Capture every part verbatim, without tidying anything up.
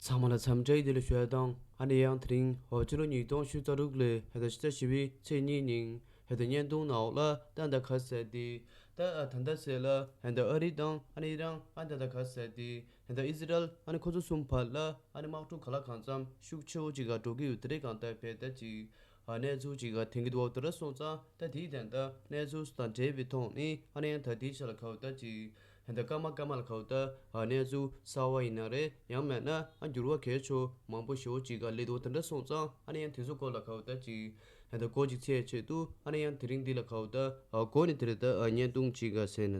ཚང་མ་ལ་འཚམས་འདྲི་བདེ་ལེགས་ཞུ་ཡ་དང་ཨ་ནི་ཡང་དེ་རིང་འོ་ཕྱི་ལོ་ཉིས་སྟོང་ཉི་ཤུ་རྩ་དྲུག་ལོའི་ཧེ་ད་ཕྱི་ཟླ་བཞི་པའི་ཚེས་གཉིས་ཉིན་ཧེ་ད་བརྙན་ཐུང་ནང་འོག་ལ་ད་ད་ག་ཟེར་ཏེ་ད་ད་ད་ཟེར་ལ་ཧེ་ད་ཨ་རི་དང་ཨ་ནི་ཨི་རན་ཨ་ད་ད་ག་ཟེར་ཏེ་ཧེ་ད་ཨི་ཟི་རལ་ཨ་ནི་ཁོ་ཚོ་གསུམ་བར་ལ་ཨ་ནི་དམག་འཁྲུག་ག་ལ་གང་འཚམ་ཤུགས་ཆེ་བོ་ཅིག་ག་འགྲོ་གི་ཡོད་དེ་རེད། གང་ལྟར་བས་ད་ཅིག་ཨ་གནས་ཚུལ་ཅིག་ག་དེང་གི་དུས་འོག་ཏུ་ར་སོང་ཙང་ད་དེའི་དོན་དག་གནས་ཚུལ་དང་འབྲེལ་བའི་ཐོག་ནས་ཨ་ནི་ཡང་ད་དེའི་ཆ་ལ་ག་བ་ད་ཅིག་ཧེ་ད་སྐར་མ་སྐར་མ་ལ་ག་བ་ད་ཨ་གནས་ཚུལ་གསར་བ་ཡིན་ན་རེད། ཡང་མེད་ན་ཨ་འགྱུར་བ་གལ་ཆེ་མང་པོ་ཞེ་བོ་ཅིག་ག་སླེབས་འདུག་དེ་འདྲ་སོང་ཙང་ཨ་ནི་ཡང་དེ་ཚོ་སྐོར་ལ་ག་བ་ད་ཅིག་ཧེ་ད་སྐོར་ཅིག་འཚོལ་ཆེད་དུ་ཨ་ནི་ཡང་དེ་རིང་འདི་ལ་ག་བ་ད་ཨ་སྐོར་ནས་དེ་རེད། ད་ཨ་བརྙན་ཐུང་ཅིག་ག་ཟེར་ན།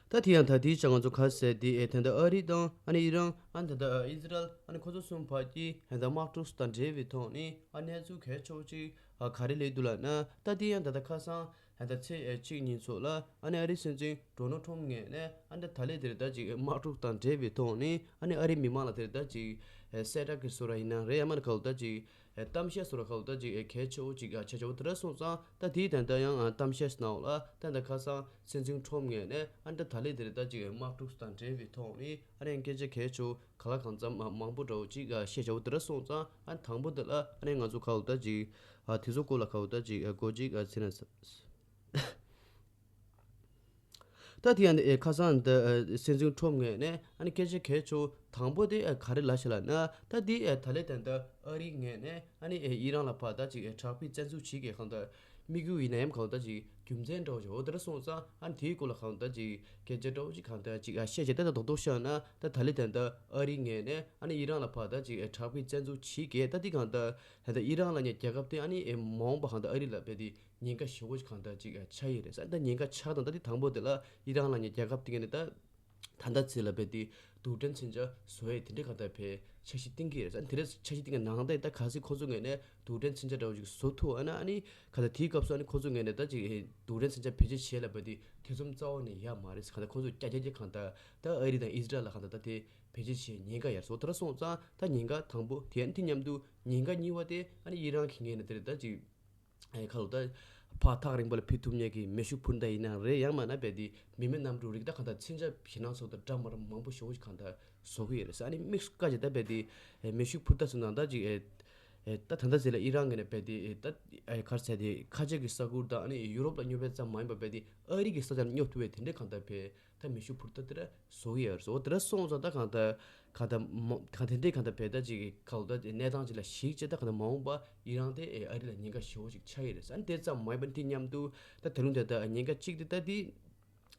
ད་དེ་ཡང་ད་དེའི་ཆ་ང་ཚོ་ག་ཟེར་དེ་ཨེ་ད་ལྟ་ཨ་རི་དང་ཨ་ནི་ཨི་རན་ཨ་ནི་ད་ལྟ་ཨི་ཟི་རལ་ཨ་ནི་ཁོ་ཚོ་གསུམ་བར་གྱི་ཨེ་ད་དམག་འཁྲུག་དང་འབྲེལ་བའི་ཐོག་ནས་ཨ་གནས་ཚུལ་གལ་ཆེ་བོ་ཅིག་ཨ་ག་རེ་སླེབས་འདུག་ལབ་ན། ད་དེ་ཡང་ད་ལྟ་ཁ་སང་ཨ་ད་ཚེས་ཨེ་གཅིག་ཉིན་ཚོ་ལ་ཨ་ནི་ཨ་རི་སྲིད་འཛིན་ཌོ་ནལ་ཊམ་ངོས་ནས་ཨ་ནི་ད་ལས་དེར་ད་ཅིག་དམག་འཁྲུག་དང་འབྲེལ་བའི་ཐོག་ནས་ཨ་ནི་ཨ་རི་མི་མང་ལ་དེར་ད་ཅིག་ཨེ་གསལ་བསྒྲགས་ཀྱི་བཟོ་འདྲ་ཡིན་ན་རེད། ཡང་མིན་ན་ག་ལ་ད་ཅིག་གཏམ་བཤད་སོགས་ལ་ཁག་ལྟ་ཅིག་གལ་ཆེ་བོ་ཅིག་ཆ་ཆེ་བོ་དེ་འདྲ་སོང་ཙང་ད་དེའི་དོན་དག་ཡང་གཏམ་བཤད་ནང་ལ་ད་ད་ཁ་སང་སྲིད་འཛིན་ཊམ་ངོས་ནས་ཨ་ད་ད་ལས་དེར་ད་ཅིག་དམག་འཁྲུག་དང་འབྲེལ་བའི་ཐོག་ནས་ཨ་ནི་སྐད་ཆ་གལ་ཆེ་བོ་ག་ལ་གང་འཚམ་མང་པོ་འདྲ་བོ་ཅིག་བཤད་ཆ་བོ་དེ་འདྲ་སོང་ཙང་ཨ་དང་པོ་དེ་ལ་ཨ་ནི་ང་ཚོ་ཁག་ལྟ་ཅིག་དེ་ཚོ་སྐོར་ལ་ཁག་ལྟ་ཅིག་གོ་ཅིག་ཟེར་ན། ད་དེ་ཡང་ཨེ་ཁ་སང་འདི་ཨེ་སྲིད་འཛིན་ཊམ་ངོས་ནས་ཨ་ནི་སྐད་ཆ་གལ་ཆེ་བོ་དང་པོ་དེ་ཨེ་ག་རེ་ལབ་ཤག་ལབ་ན། ད་དེ་ཨེ་ད་ལས་ད་ལྟ་ཨ་རི་ངོས་ནས་ཨ་ནི་ཨེ་ཨི་རན་ལ་ཕར་ད་ཅིག་ཨེ་དྲག་པོའི་བཙན་འཛུལ་བྱེད་མཁན་གང་ལྟར་དམིགས་ཡུལ་ཡིན་ན་ཡང་གང་ལྟར་ཅིག་རྒྱུ་མཚན་འདྲ་བོ་ཅིག་འོ་དེ་འདྲ་སོང་ཙང་ཨ་ནི་དེའི་སྐོར་ལ་གང་ལྟར་ཅིག་སྐད་ཆ་འདྲ་བོ་ཅིག་གང་ལྟར་ཅིག་ཨ་བཤད་བྱས། ད་ད་རྡོག་རྡོག་བཤད་ན་ད་ད་ལས་ད་ལྟ་ཨ་རི་ངོས་ནས་ཨ་ནི་ཨི་རན་ལ་ཕར་ད་ཅིག་ཨེ་དྲག་པོའི་བཙན་འཛུལ་བྱེད་མཁན་ད་དེ་གང་ལྟར་ད་ལྟ་ཨི་རན་ལབ་མཁན་རྒྱལ་ཁབ་དེ་ཨ་ནི་ཨེ་མ་འོངས་པ་གང་ལྟར་ཨ་རི་ལ་རྦད་དེ་ཉེན་ཁ་ཞེ་པོ་ཅིག་གང་ལྟར་ཅིག་ཆགས་ཡོད་རེད་ཟེར། ད་ཉེན་ཁ་ཆགས་དང་ད་དེ་དང་པོ་དེ་ལ་ཨི་རན་ལབ་མཁན་རྒྱལ་ཁབ་དེ་ག་ནས་ད་ད་ལྟ་ཚེ་ལ་རྦད་དེ་རྡུལ་ཕྲན་མཚོན་ཆ་བཟོ་ཡས་དེ་འདྲའི་གང་ལྟར་བས་འཆར་གཞི་བཏིང་གི་རེད་ཟེར། དེ་འདྲའི་འཆར་གཞི་བཏིང་གི་ནང་ད་ད་གལ་སྲིད་ཁོ་ཚོ་ངོས་ནས་རྡུལ་ཕྲན་མཚོན་ཆ་འདྲ་བོ་ཅིག་བཟོ་ཐུབ་ཨ་ན་ཨ་ནི་གང་ལྟར་དེའི་སྐབས་སུ་ཨ་ནི་ཁོ་ཚོ་ངོས་ནས་ད་ཅིག་རྡུལ་ཕྲན་མཚོན་ཆ་བེད་སྤྱོད་བྱེད་ལ་རྦད་དེ་ཐེ་ཚོམ་རྩ་བ་ནས་ཡོད་མ་རེད་ཟེར། གང་ལྟར་ཁོ་ཚོ་ཀྱ་ཀྱ་ཀྱ་གང་ལྟར་ད་ཨ་རི་དང་ཨི་ཟི་རལ་ལ་གང་ལྟར་ད་དེ་བེད་སྤྱོད་བྱེད་ཉེན་ཁ་ཡོད་རེད་ཟེར། འོ་དེ་འདྲ་སོང་ཙང་ད་ཉེན་ཁ་དང་པོ་དེ་ཨ་ནི་དེ་མཉམ་དུ་ཉེན་ཁ་གཉིས་པ་དེ་ཨ་ནི་ཨི་རན་གྱི་ངོས་ནས་དེ་རེད། ད་ཅིག་ཨེ་ཁ་ལོ་ད་ཕར་ཐག་རིང་པོ་ལ་ཕེབས་ཐུབ་མཁན་གྱི་མེ་ཤུགས་འཕུར་མདའ་ཡིན་ན་རེད། ཡང་མིན་ན་རྦད་དེ་མི་མེད་གནམ་གྲུ་རིགས་ད་གང་ལྟར་མཚོན་ཆ་ཞེད་སྣང་ཚོགས་དང་འདྲ་མི་འདྲ་མང་པོ་ཞེ་པོ་ཞིག་གང་ལྟར་བཟོ་གི་ཡོད་རེད་ཟེར། ཨ་ནི་དམིགས་སུ་བཀར་བྱས་ད་རྦད་དེ་ཨེ་མེ་ཤུགས་འཕུར་མདའ་ཚོ་ནང་ད་ཅིག་ཨེ་ཨེ་ད་ད་ལྟ་ཟེར་ལ་ཨི་རན་ངོས་ནས་རྦད་དེ་ཨེ་ད་ཨེ་ག་རེ་ཟེར་དེ་ཁ་ཆེ་གི་ས་ཁུལ་དང་ཨ་ནི་ཡུ་རོབ་ལ་སྙོབ་པ་ཙམ་མ་ཡིན་པར་རྦད་དེ་ཨ་རི་གི་ས་ཆ་ལ་སྙོབ་ཐུབ་པའི་དེ་འདྲའི་གང་ལྟར་བས་ད་མེ་ཤུགས་འཕུར་མདའ་དེ་འདྲ་བཟོ་གི་ཡོད་རེད་ཟེར། འོ་དེ་འདྲ་སོང་ཙང་ད་གང་ལྟར་གང་ལྟར་མོ་གང་དེ་འདྲའི་གང་ལྟར་བས་ད་ཅིག་ག་ལ་ད་གནས་སྟངས་ཅིག་ལ་གཞིགས་བྱས་ད་གང་ལྟར་མ་འོངས་པ་ཨི་རན་དེ་ཨ་རི་ལ་ཉེན་ཁ་ཞེ་པོ་ཞིག་ཆགས་ཀྱི་རེད་ཟེར། ཨ་ནི་དེ་ཙམ་མ་ཡིན་པ་དེ་མཉམ་དུ་ད་ད་རུང་དེ་ད་ཉེན་ཁ་གཅིག་དེ་ད་དེ་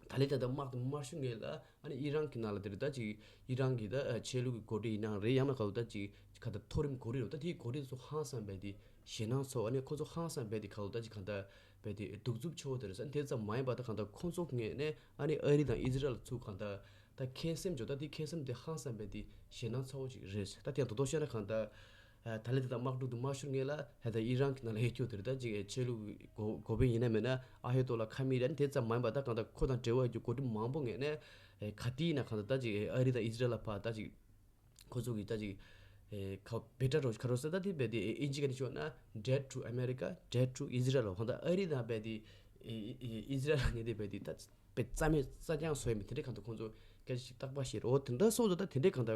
ད་ལས་ད་ད་དམག་དང་དམར་ཤོག་ངོས་ལ་ཨ་ནི་ཨི་རན་གྱི་ནང་ལ་དེ་རེད། ད་ཅིག་ཨི་རན་གྱི་ད་ཆོས་ལུགས་ཀྱི་འགོ་ཁྲིད་ཡིན་ན་རེད། ཡང་ན་ག་ལ་ད་ཅིག་ག་ད་མཐོ་རིམ་འགོ་ཁྲིད་རེད། ད་དེའི་འགོ་ཁྲིད་ཚོ་ཧང་སང་བས་དེ་ཞེད་སྣང་ཚོགས། ཨ་ནི་ཁོ་ཚོ་ཧང་སང་བས་དེ་ག་ལ་ད་ཅིག་གང་ལྟར་བས་དེ་གདུག་རྩུབ་ཆེ་བོ་དེ་རེད་ཟེར། ཨ་ནི་དེ་ཙམ་མ་ཡིན་པ་ད་གང་ལྟར་ཁོ་ཚོ་ངོས་ནས་ཨ་ནི་ཨ་རི་དང་ཨི་ཟི་རལ་ཚོ་གང་ལྟར་ད་ཁེངས་སེམས་བྱོས། ད་དེ་ཁེངས་སེམས་དེ་ཧང་སང་བས་དེ་ཞེད་སྣང་ཚ་བོ་ཅིག་རེད། ད་དེ་ཡང་དོ་དོ་བཤད་ན་གང་ལྟར་ད་ལས་དེ་དང་དམག་འཁྲུག་དུ་མ་ཤོར་ངེས་ལ་ཧེ་ད་ཨི་རན་གྱི་ནང་ལ་ཡོད་རྒྱུ་དེ་རེད། ད་ཅིག་ཆོས་ལུགས་འགོ་འགོ་དཔོན་ཡིན་ན་མིན་ན་ཨ་ཧེ་ཏོ་ལ་ཁ་མི་རན་དེ་ཙམ་མ་ཡིན་པ་ད་གང་ལྟར་ཁོ་དང་འབྲེལ་བ་ཡོད་རྒྱུ་འགོ་ཁྲིད་མང་པོ་ངོས་ནས་ག་དུས་ཡིན་ན་གང་ལྟར་ད་ཅིག་ཨ་རི་དང་ཨི་ཟི་རལ་ལ་ཕར་ད་ཅིག་ཁོ་ཚོ་གི་ད་ཅིག་ཨེ་ཁ་བེ་ཏྲ་རོ་ཁ་རོ་ས་ད་དེ་བེ་དེ་ཨིན་ཇི་ག་ནས་ཤོད་ན་Dead to America, Dead to Israel། ཧོ་ད་ཨ་རི་དང་བེ་དེ་ཨི་ཨི་ཨི་ཟི་རལ་ལ་ངེས་དེ་བེ་དེ་ད་བེ་རྩ་མེད་རྩ་རྐྱང་བཟོ་ཡ་མི་དེ་འདྲའི་གང་དུ་ཁོང་ཚོ་སྐད་ཆ་ཞིག་རྟག་པ་ཞིག་རེད། འོ་དེ་འདྲ་སོང་ཙང་ད་དེ་འདྲའི་གང་ད་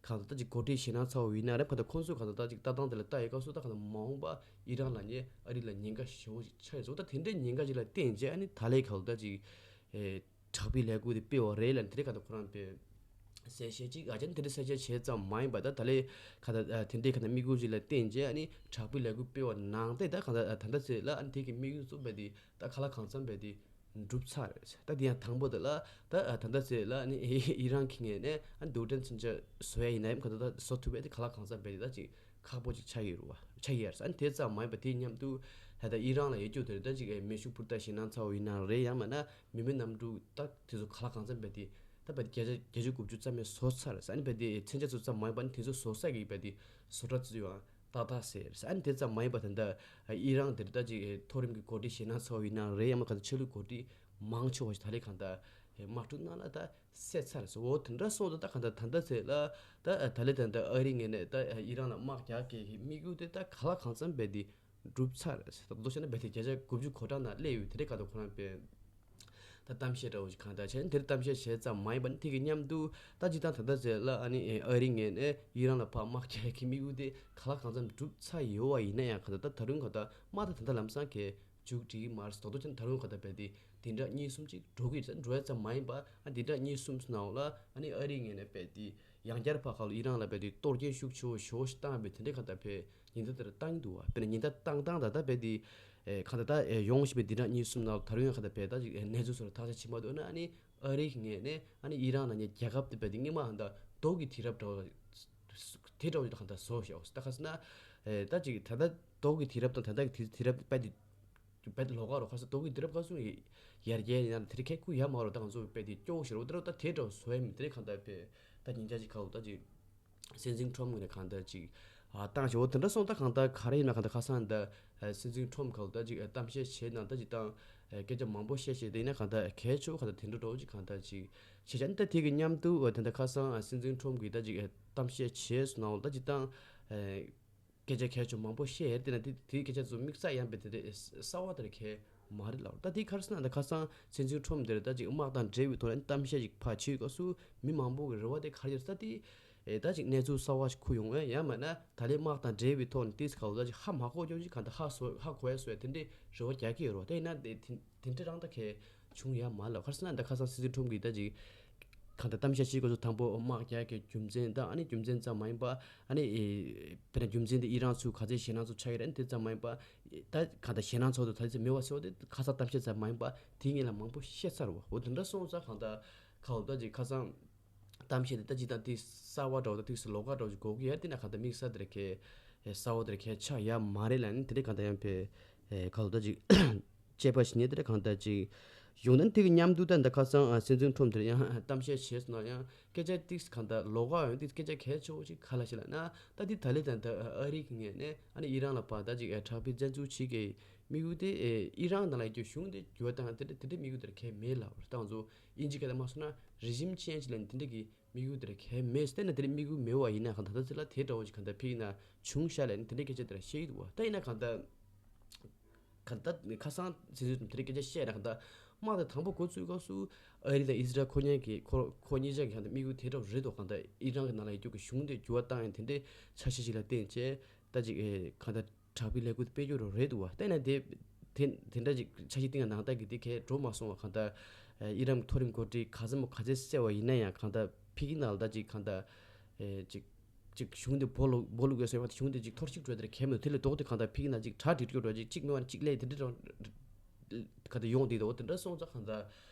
གང་ད་ད་ཅིག་འགོ་ཁྲིད་ཞེད་སྣང་ཚ་བོ་ཡིན་ན་རེད། གང་ད་ཁོང་ཚོས་གང་ད་ད་ཅིག་ལྟ་སྟངས་དེ་ལ་ལྟ་ཡི་སྐབས་སུ་ད་གང་ད་མ་འོངས་པ་ཨི་རན་ལ་ཉེ་ཨ་རི་ལ་ཉེན་ཁ་ཞེ་བོ་ཞིག་ཆགས་ཡོད་ཙང་ད་དེ་འདྲའི་ཉེན་ཁ་ཞིག་ལ་བརྟེན་རྗེས་ཨ་ནི་ད་ལའི་གང་ད་ཅིག་ཨེ། དྲག་པོའི་ལས་འགུལ་དེ་སྤེལ་བ་རེད་ལབ་དེ་འདྲའི་ག་ད་ཁོ་རང་པའི་གསལ་བཤད་ཅིག་ཨ་ཅན་དེ་འདྲའི་གསལ་བཤད་བྱས་ཙམ་མ་ཡིན་པ་ད་ད་ལས་ག་ད་དེ་འདྲའི་ག་ད་དམིགས་ཡུལ་ཅིག་ལ་བརྟེན་རྗེས་ཨ་ནི་དྲག་པོའི་ལས་འགུལ་སྤེལ་བ་ནང་བསྟན་ད་ག་ད་ད་ལྟ་ཚེ་ལ་ཨ་ནི་དེ་གི་དམིགས་ཡུལ་གཙོ་བོ་དེ་ད་ག་ལ་གང་འཚམ་པའི་དེ་འགྲུབ་ཚར་རེད། ད་དེ་ཡང་དང་པོ་དེ་ལ་ད་ད་ལྟ་ཚེ་ལ་ཨ་ནི་ཨི་རན་གྱི་ངོས་ནས་ཨ་ནི་རྡུལ་ཕྲན་མཚོན་ཆ་བཟོ་ཡ་ཡིན་ན་ཡང་ག་ད་ད་བཟོ་ཐུབ་པའི་དེ་ག་ལ་གང་འཚམ་པའི་དེ་ད་ཅིག་ཁག་པོ་ཅིག་ཆགས་ཡོད་རེད་བ། ཆགས་ཡོད་རེད། ཨ་ནི་དེ་ཙམ་མ་ཡིན་པ་དེ་མཉམ་དུ་ད་ལྟ་ཨི་རན་ལ་ཡོད་རྒྱུ་དེ་རེད། ད་ཅིག་ཨེ་མེ་ཤུགས་འཕུར་མདའ་ཞེད་སྣང་ཚ་བོ་ཡིན་ན་རེད། ཡང་མིན་ན་མི་མེད་གནམ་གྲུ་ད་དེ་ཚོ་ག་ལ་གང་འཚམ་བས་དེ་ད་བས་དེ་བརྒྱ་ཆ་བརྒྱད་ཅུ་དགུ་བཅུ་རྩ་མེད་བཟོ་ཚར་རེད། ཨ་ནི་བས་དེ་མཚོན་ཆ་ཚོ་ཙམ་མ་ཡིན་པ་ནི་དེ་ཚོ་བཟོ་ས་གི་བས་དེ་བཟོ་གྲྭ་ཚོ་ཡང་ཏག་ཏག་ཟེར་རེད། ཨ་ནི་དེ་ཙམ་མ་ཡིན་པ་ད་ལྟ་ཨི་རན་དེ་རེད། ད་ཅིག་མཐོ་རིམ་གྱི་འགོ་ཁྲིད་ཞེད་སྣང་ཚ་བོ་ཡིན་ན་རེད། ཡང་མིན་ག་ད་ཆོས་ལུགས་འགོ་ཁྲིད་མང་ཆེ་བ་ཞིག་ད་ལས་གང་ད་དམག་འཁྲུག་ནང་ལ་ད་བསད་ཚར་རེད་ཟེར། འོ་དེ་འདྲ་སོང་ཙང་ད་གང་ད་ད་ལྟ་ཚེ་ལ་ད་ད་ལས་ད་ད་ཨ་རི་ངོས་ནས་ད་ཨི་རན་ལ་དམག་རྒྱག་གི་དམིགས་ཡུལ་དེ་ད་ག་ལ་གང་འཚམ་བས་དེ་འགྲུབ་ཚར་རེད་ཟེར། ད་མདོར་བཤད་ན་བས་དེ་བརྒྱ་ཆ་དགུ་བཅུ་གོ་གྲངས་ནང་སླེབས་ཡོད། དེ་འདྲའི་ག་ད་ཁོ་རང་པའི་ ད་གཏམ་བཤད་འདྲ་བོ་ཞིག་གང་ལྟར་བྱས་ནས་དེར་གཏམ་བཤད་བྱས་ཙམ་མ་ཡིན་པ་ནི་དེ་གི་མཉམ་དུ་ད་ཅིག་ད་ད་ལྟ་ཟེར་ལ་ཨ་ནི་ཨ་རིའི་ངོས་ནས་ཨི་རན་ལ་ཕར་དམག་རྒྱག་གི་དམིགས་ཡུལ་དེ་གང་ལ་གང་འཚམ་འགྲུབ་ཚར་ཡོད་པ་ཡིན་ན་ཡང་གང་ལྟར་ད་ད་རུང་གང་ལྟར་དམག་དེ་ད་ལྟ་ལམ་སང་གི་མཇུག་སྒྲིལ་གྱི་མ་རེད། རྡོག་རྡོག་ཅན་ད་རུང་གང་ལྟར་རྦད་དེ་བདུན་ཕྲག་གཉིས་གསུམ་ཅིག་འགྲོ་གི་རེད། འགྲོ་ཡ་ཙམ་མ་ཡིན་པ་ཨ་བདུན་ཕྲག་གཉིས་གསུམ་ནང་ལ་ཨ་ནི་ཨ་རིའི་ངོས་ནས་རྦད་དེ་ཡང་བསྐྱར་ཕར་གང་ལ་ཨི་རན་ལ་རྦད་དེ་གཏོར་སྐྱོན་ཤུགས་ཆེ་བོ་ཞེ་པོ་ཞིག་བཏང་བའི་དེ་འདྲའི་གང་ལྟར་བྱས་ཉེན་བརྡ་དེ་འདྲ་བཏང་གི་འདུག་བ། དཔེར་ན་ཉེན་བརྡ་བཏང་སྟངས་ད་ལྟ་རྦད་དེ་ཨེ་གང་ལྟར་ད་ཨེ་ཡོང་བཞིན་པའི་བདུན་ཕྲག་གཉིས་གསུམ་ནང་ལ་ད་རུང་ཡང་གང་ལྟར་རྦད་ད་ཅིག་ཨེ་གནས་ཚུལ་སོགས་ལ་བརྟག་དཔྱད་བྱེད་མ་ཐུབ་ན་ཨ་ནི་ཨ་རིའི་ངོས་ནས་ཨ་ནི་ཨི་རན་ལ་ནི་རྒྱལ་ཁབ་དེ་རྦད་དེ་སྔོན་མ་གང་ལྟར་རྡོ་གི་དུས་རབས་འདྲ་བོ་དེ་འདྲ་བོ་ཅིག་གང་ལྟར་བཟོ་བཞག་ད་ག་ཟེར་ན་ཨེ་ད་ཅིག་ད་ལྟ་རྡོ་གི་དུས་རབས་དང་ད་ལྟ་གི་དུས་དུས་རབས་རྦད་དེ་རྦད་དེ་ལོགས་ཀ་རོ། ཁ་སང་རྡོ་གི་དུས་རབས་ཁ་སང་ཡར་རྒྱས་ཡིན་ན་དེ་རིང་ཁེ་ཁུ་ཡ་མ་རོ། ད་ང་ཚོ་རྦད་དེ་སྐྱོ་བོ་ཞིག་རོ། ད་རོ་ད་དེ་འདྲ་བཟོ་ཡ་མི་དེ་རིང་གང་ལྟར་རྦད་ད་ཉིན་ཆ་ཅིག་ཁ་ལོ་ད་ཅིག་སྲིད་འཛིན་ཁྲོམ་ངོས་ནས་གང་ལྟར་ཅིག་ཨ་བཏང་ཞོག་དེ་འདྲ་སོང་ད་གང་ལྟར་ག་རེ་ཡིན་ན་གང་ལྟར་ཁ་སང་ད་ཨ་སྲིད་འཛིན་ཁྲོམ་ཁ་ལོ་ད་ཅིག་ཨ་གཏམ་བཤད་བྱས་ན་ད་ཅིག་དང་ཨ་སྐད་ཆ་མང་པོ་བཤད་བཤད་དེ་ཡིན་ན་གང་ལྟར་གལ་ཆེ་བོ་གང་ལྟར་དེ་འདྲ་འདྲ་བོ་ཅིག་གང་ལྟར་ཅིག་བྱས་བྱས་ནི་ད་དེ་གི་མཉམ་དུ་ཨ་དེ་འདྲ་ཁ་སང་ཨ་སྲིད་འཛིན་ཁྲོམ་གིས་ད་ཅིག་ཨ་གཏམ་བཤད་བྱས་སོང་ན་འོ་ད་ཅིག་དང་ཨ། སྐད་ཆ་གལ་ཆེ་མང་པོ་བཤད་ཡོད་དེ་ན་དེ་དེའི་སྐད་ཆ་ཚོ་དམིགས་བསལ་ཡང་རྦད་དེ་གསར་བ་དེ་ར་གལ་མ་རེད་ལབ། ད་དེ་ག་རེ་ཟེར་ན་ད་ཁ་སང་སྲིད་འཛིན་ཁྲོམ་དེར་ད་ཅིག་དམག་དང་འབྲེལ་བའི་ཐོག་ནས་གཏམ་བཤད་ཅིག་ཕར་བྱེད་སྐབས་སུ་མི་མང་པོ་གི་རེ་བ་དེ་ག་རེ་ཡོད་ད་དེ་ཨེ་ད་ཅིག་གནས་ཚུལ་གསར་བ་ཞིག་ཁུར་ཡོང་བས་ཡང་མིན་ན་ད་ལན་དམག་དང་འབྲེལ་བའི་ཐོག་ནས་དེ་ག་ལ་ད་ཅིག་ཧ་མ་གོ་རྒྱུ་ཅིག་གང་ལྟར་ཧ་གོ་ཧ་གོ་ཡ་བཟོ་ཡ་དེ་འདྲའི་རེ་བ་རྒྱག་གི་ཡོད་རེད་བ། དེ་ཡིན་ན་དེ་དེ་འདྲ་རང་ད་གལ་བྱུང་ཡ་མ་ལབ། ག་རེ་ཟེར་ན་ད་ཁ་སང་སྲིད་འཛིན་ཁྲོམ་གིས་ད་ཅིག་གང་ལྟར་གཏམ་བཤད་བྱེད་དགོས་སུ་དང་པོ་དམག་རྒྱག་གི་རྒྱུ་མཚན་དང་ཨ་ནི་རྒྱུ་མཚན་ཙམ་མ་ཡིན་པ་ཨ་ནི་ཨེ་དཔེར་ན་རྒྱུ་མཚན་དེ་ཨི་རན་ཚོས་ག་ཚད་ཞེད་སྣང་ཚོ་ཆགས་ཡོད་རེད། ཨ་ནི་དེ་ཙམ་མ་ཡིན་པ་ད་གང་ལྟར་ཞེད་སྣང་ཚོ་དང་ད་ཚད་མེད་པ་ཟེར་བ་དེ་ཁ་སང་གཏམ་བཤད་ཙམ་མ་ཡིན་པ་དེ་ངེད་ལ་མང་པོ་བཤད་ཚར་བ། འོ་དེ་འདྲ་སོང་ཙང་གང་ལྟར་ཁ་འོ་ད་ཅིག་ཁ་སང་གཏམ་བཤད་དེ་ད་ཅིག་དང་དེ་གསར་བ་འདྲ་བོ་ད་དུས་སུ་ལོགས་ཀ་འདྲ་བོ་ཅིག་གོ་གི་ཡ་དེ་ན་གང་ལྟར་དམིགས་བསལ་དེ་ར་གལ་གསར་བ་དེ་ར་གལ་ཆགས་ཡ་མ་རེད་ལབ་ནི་དེ་འདྲ་གང་ལྟར་ཡང་བས་ཁ་འོ་ད་ཅིག་དཔྱད་པ་ཞིག་ནས་དེ་འདྲ་གང་ལྟར་ཅིག་ཡོང་ན་དེ་གི་མཉམ་དུ་ད་འདི་ཁ་སང་ཨ་སྲིད་འཛིན་ཁྲོམ་དེར་ཡང་གཏམ་བཤད་བྱས་སོང་ན་ཡང་སྐད་ཆ་ཏིག་གང་ལྟར་ལོགས་ཀ་ཡང་ཏིག་སྐད་ཆ་གལ་ཆེ་བོ་ཅིག་ག་ལ་ཞིག་ལབ་ན་ད་འདི་ད་ལི་ད་ད་ཨ་རི་གི་ངོས་ནས་ཨ་ནི་ཨི་རན་ལ་ཕར་ད་ཅིག་ཨ་དྲག་པོའི་བཙན་འཛུལ་བྱེད་ཀྱི་དམིགས་ཡུལ་དེ་ཨེ་ཨི་རན་ནང་ལ་ཡོད་རྒྱུ་གཞུང་དེ་འགྱུར་བ་བཏང་དེ་འདྲ་དེ་འདྲའི་དམིགས་ཡུལ་དེར་གལ་མེད་ལབ་རེད། ད་ང་ཚོ་དབྱིན་ཇི་སྐད་ལ་མ་སོང་ན་རི་ཇིམ་ཅེན་ཇི་ལབ་ནས་དེ་འདྲ་གི་དམིགས་ཡུལ་དེར་གལ་མེད་ཟེར་ན་དེ་འདྲའི་དམིགས་ཡུལ་མེད་པ་ཡིན་ན་གང་ལྟར་ད་ཚེ་ལ་དེ་འདྲ་བོ་ཅིག་གང་ལྟར་ཕིག་ན་བྱུང་ཤག་ལབ་ནས་དེ་འདྲའི་སྐད་ཆ་དེ་ར་བཤད་ཀྱི་འདུག་བ། ད་ཡིན་ན་གང་ལྟར། ག་ད་ཁ་སང་སྲིད་ཟུར་དེ་རིང་སྐད་ཆ་བཤད་ན་ག་ད་དམག་དེ་དང་པོ་འགོ་བཙུགས་སྐབས་སུ་ཨ་རི་དང་ཨི་ཟི་རལ་ཁོ་གཉིས་ཀྱི་ཁོ་ཁོ་གཉིས་ཆ་གི་ག་ད་དམིགས་ཡུལ་དེ་འདྲ་རེད་དོ། ག་ད་ཨི་རན་གྱི་ནང་ལ་ཡོད་རྒྱུ་གི་གཞུང་དེ་འགྱུར་བ་བཏང་ཡང་དེ་འདྲའི་འཆར་གཞི་ཞིག་ལ་བརྟེན་བྱས་ད་ཅིག་ཨེ་ག་ད་དྲག་པོའི་ལས་འགུལ་དེ་སྤེལ་རྒྱུ་རོ་རེད་འདུག་བ། ད་ཡིན་ན་དེ་དེ་དེ་འདྲ་ཅིག་འཆར་གཞི་བཏིང་ཡང་ནང་ལྟར་གྱི་དེ་གས་འགྲོ་མ་སོང་བ། ག་ད་ཨེ་ཨི་རན་གྱི་མཐོ་རིམ་འགོ་ཁྲིད་ག་ཚད་མོ་ག་ཚད་གསལ་བ་ཡིན་ན་ཡང་ག་ད་ཕི་གི་ནང་ལ་ད་ཅིག་ག་ད་ཨེ་ཅིག་ཅིག་གཞུང་དེ་སྦོ་ལུག་སྦོ་ལུག་ཡོད་སོ་ཡོད་པ་དེ་གཞུང་དེ་ཅིག་འཐོར་ཞིག་འགྲོ་དེར་གལ་མེད་དེ་ལས་ལྡོག་དེ་གང་ལྟར་ཕིག་ན་ཅིག་གྲ་སྒྲིག་སྐྱོ་འགྲོ་ཅིག་གཅིག་མེད་པ་ནི་གཅིག་ལས་དེ་འདྲ་གྲོང་ག་ད་ཡོང་དེ་དོ་དེ་འདྲ་སོང་ཙང་གང་ལྟར་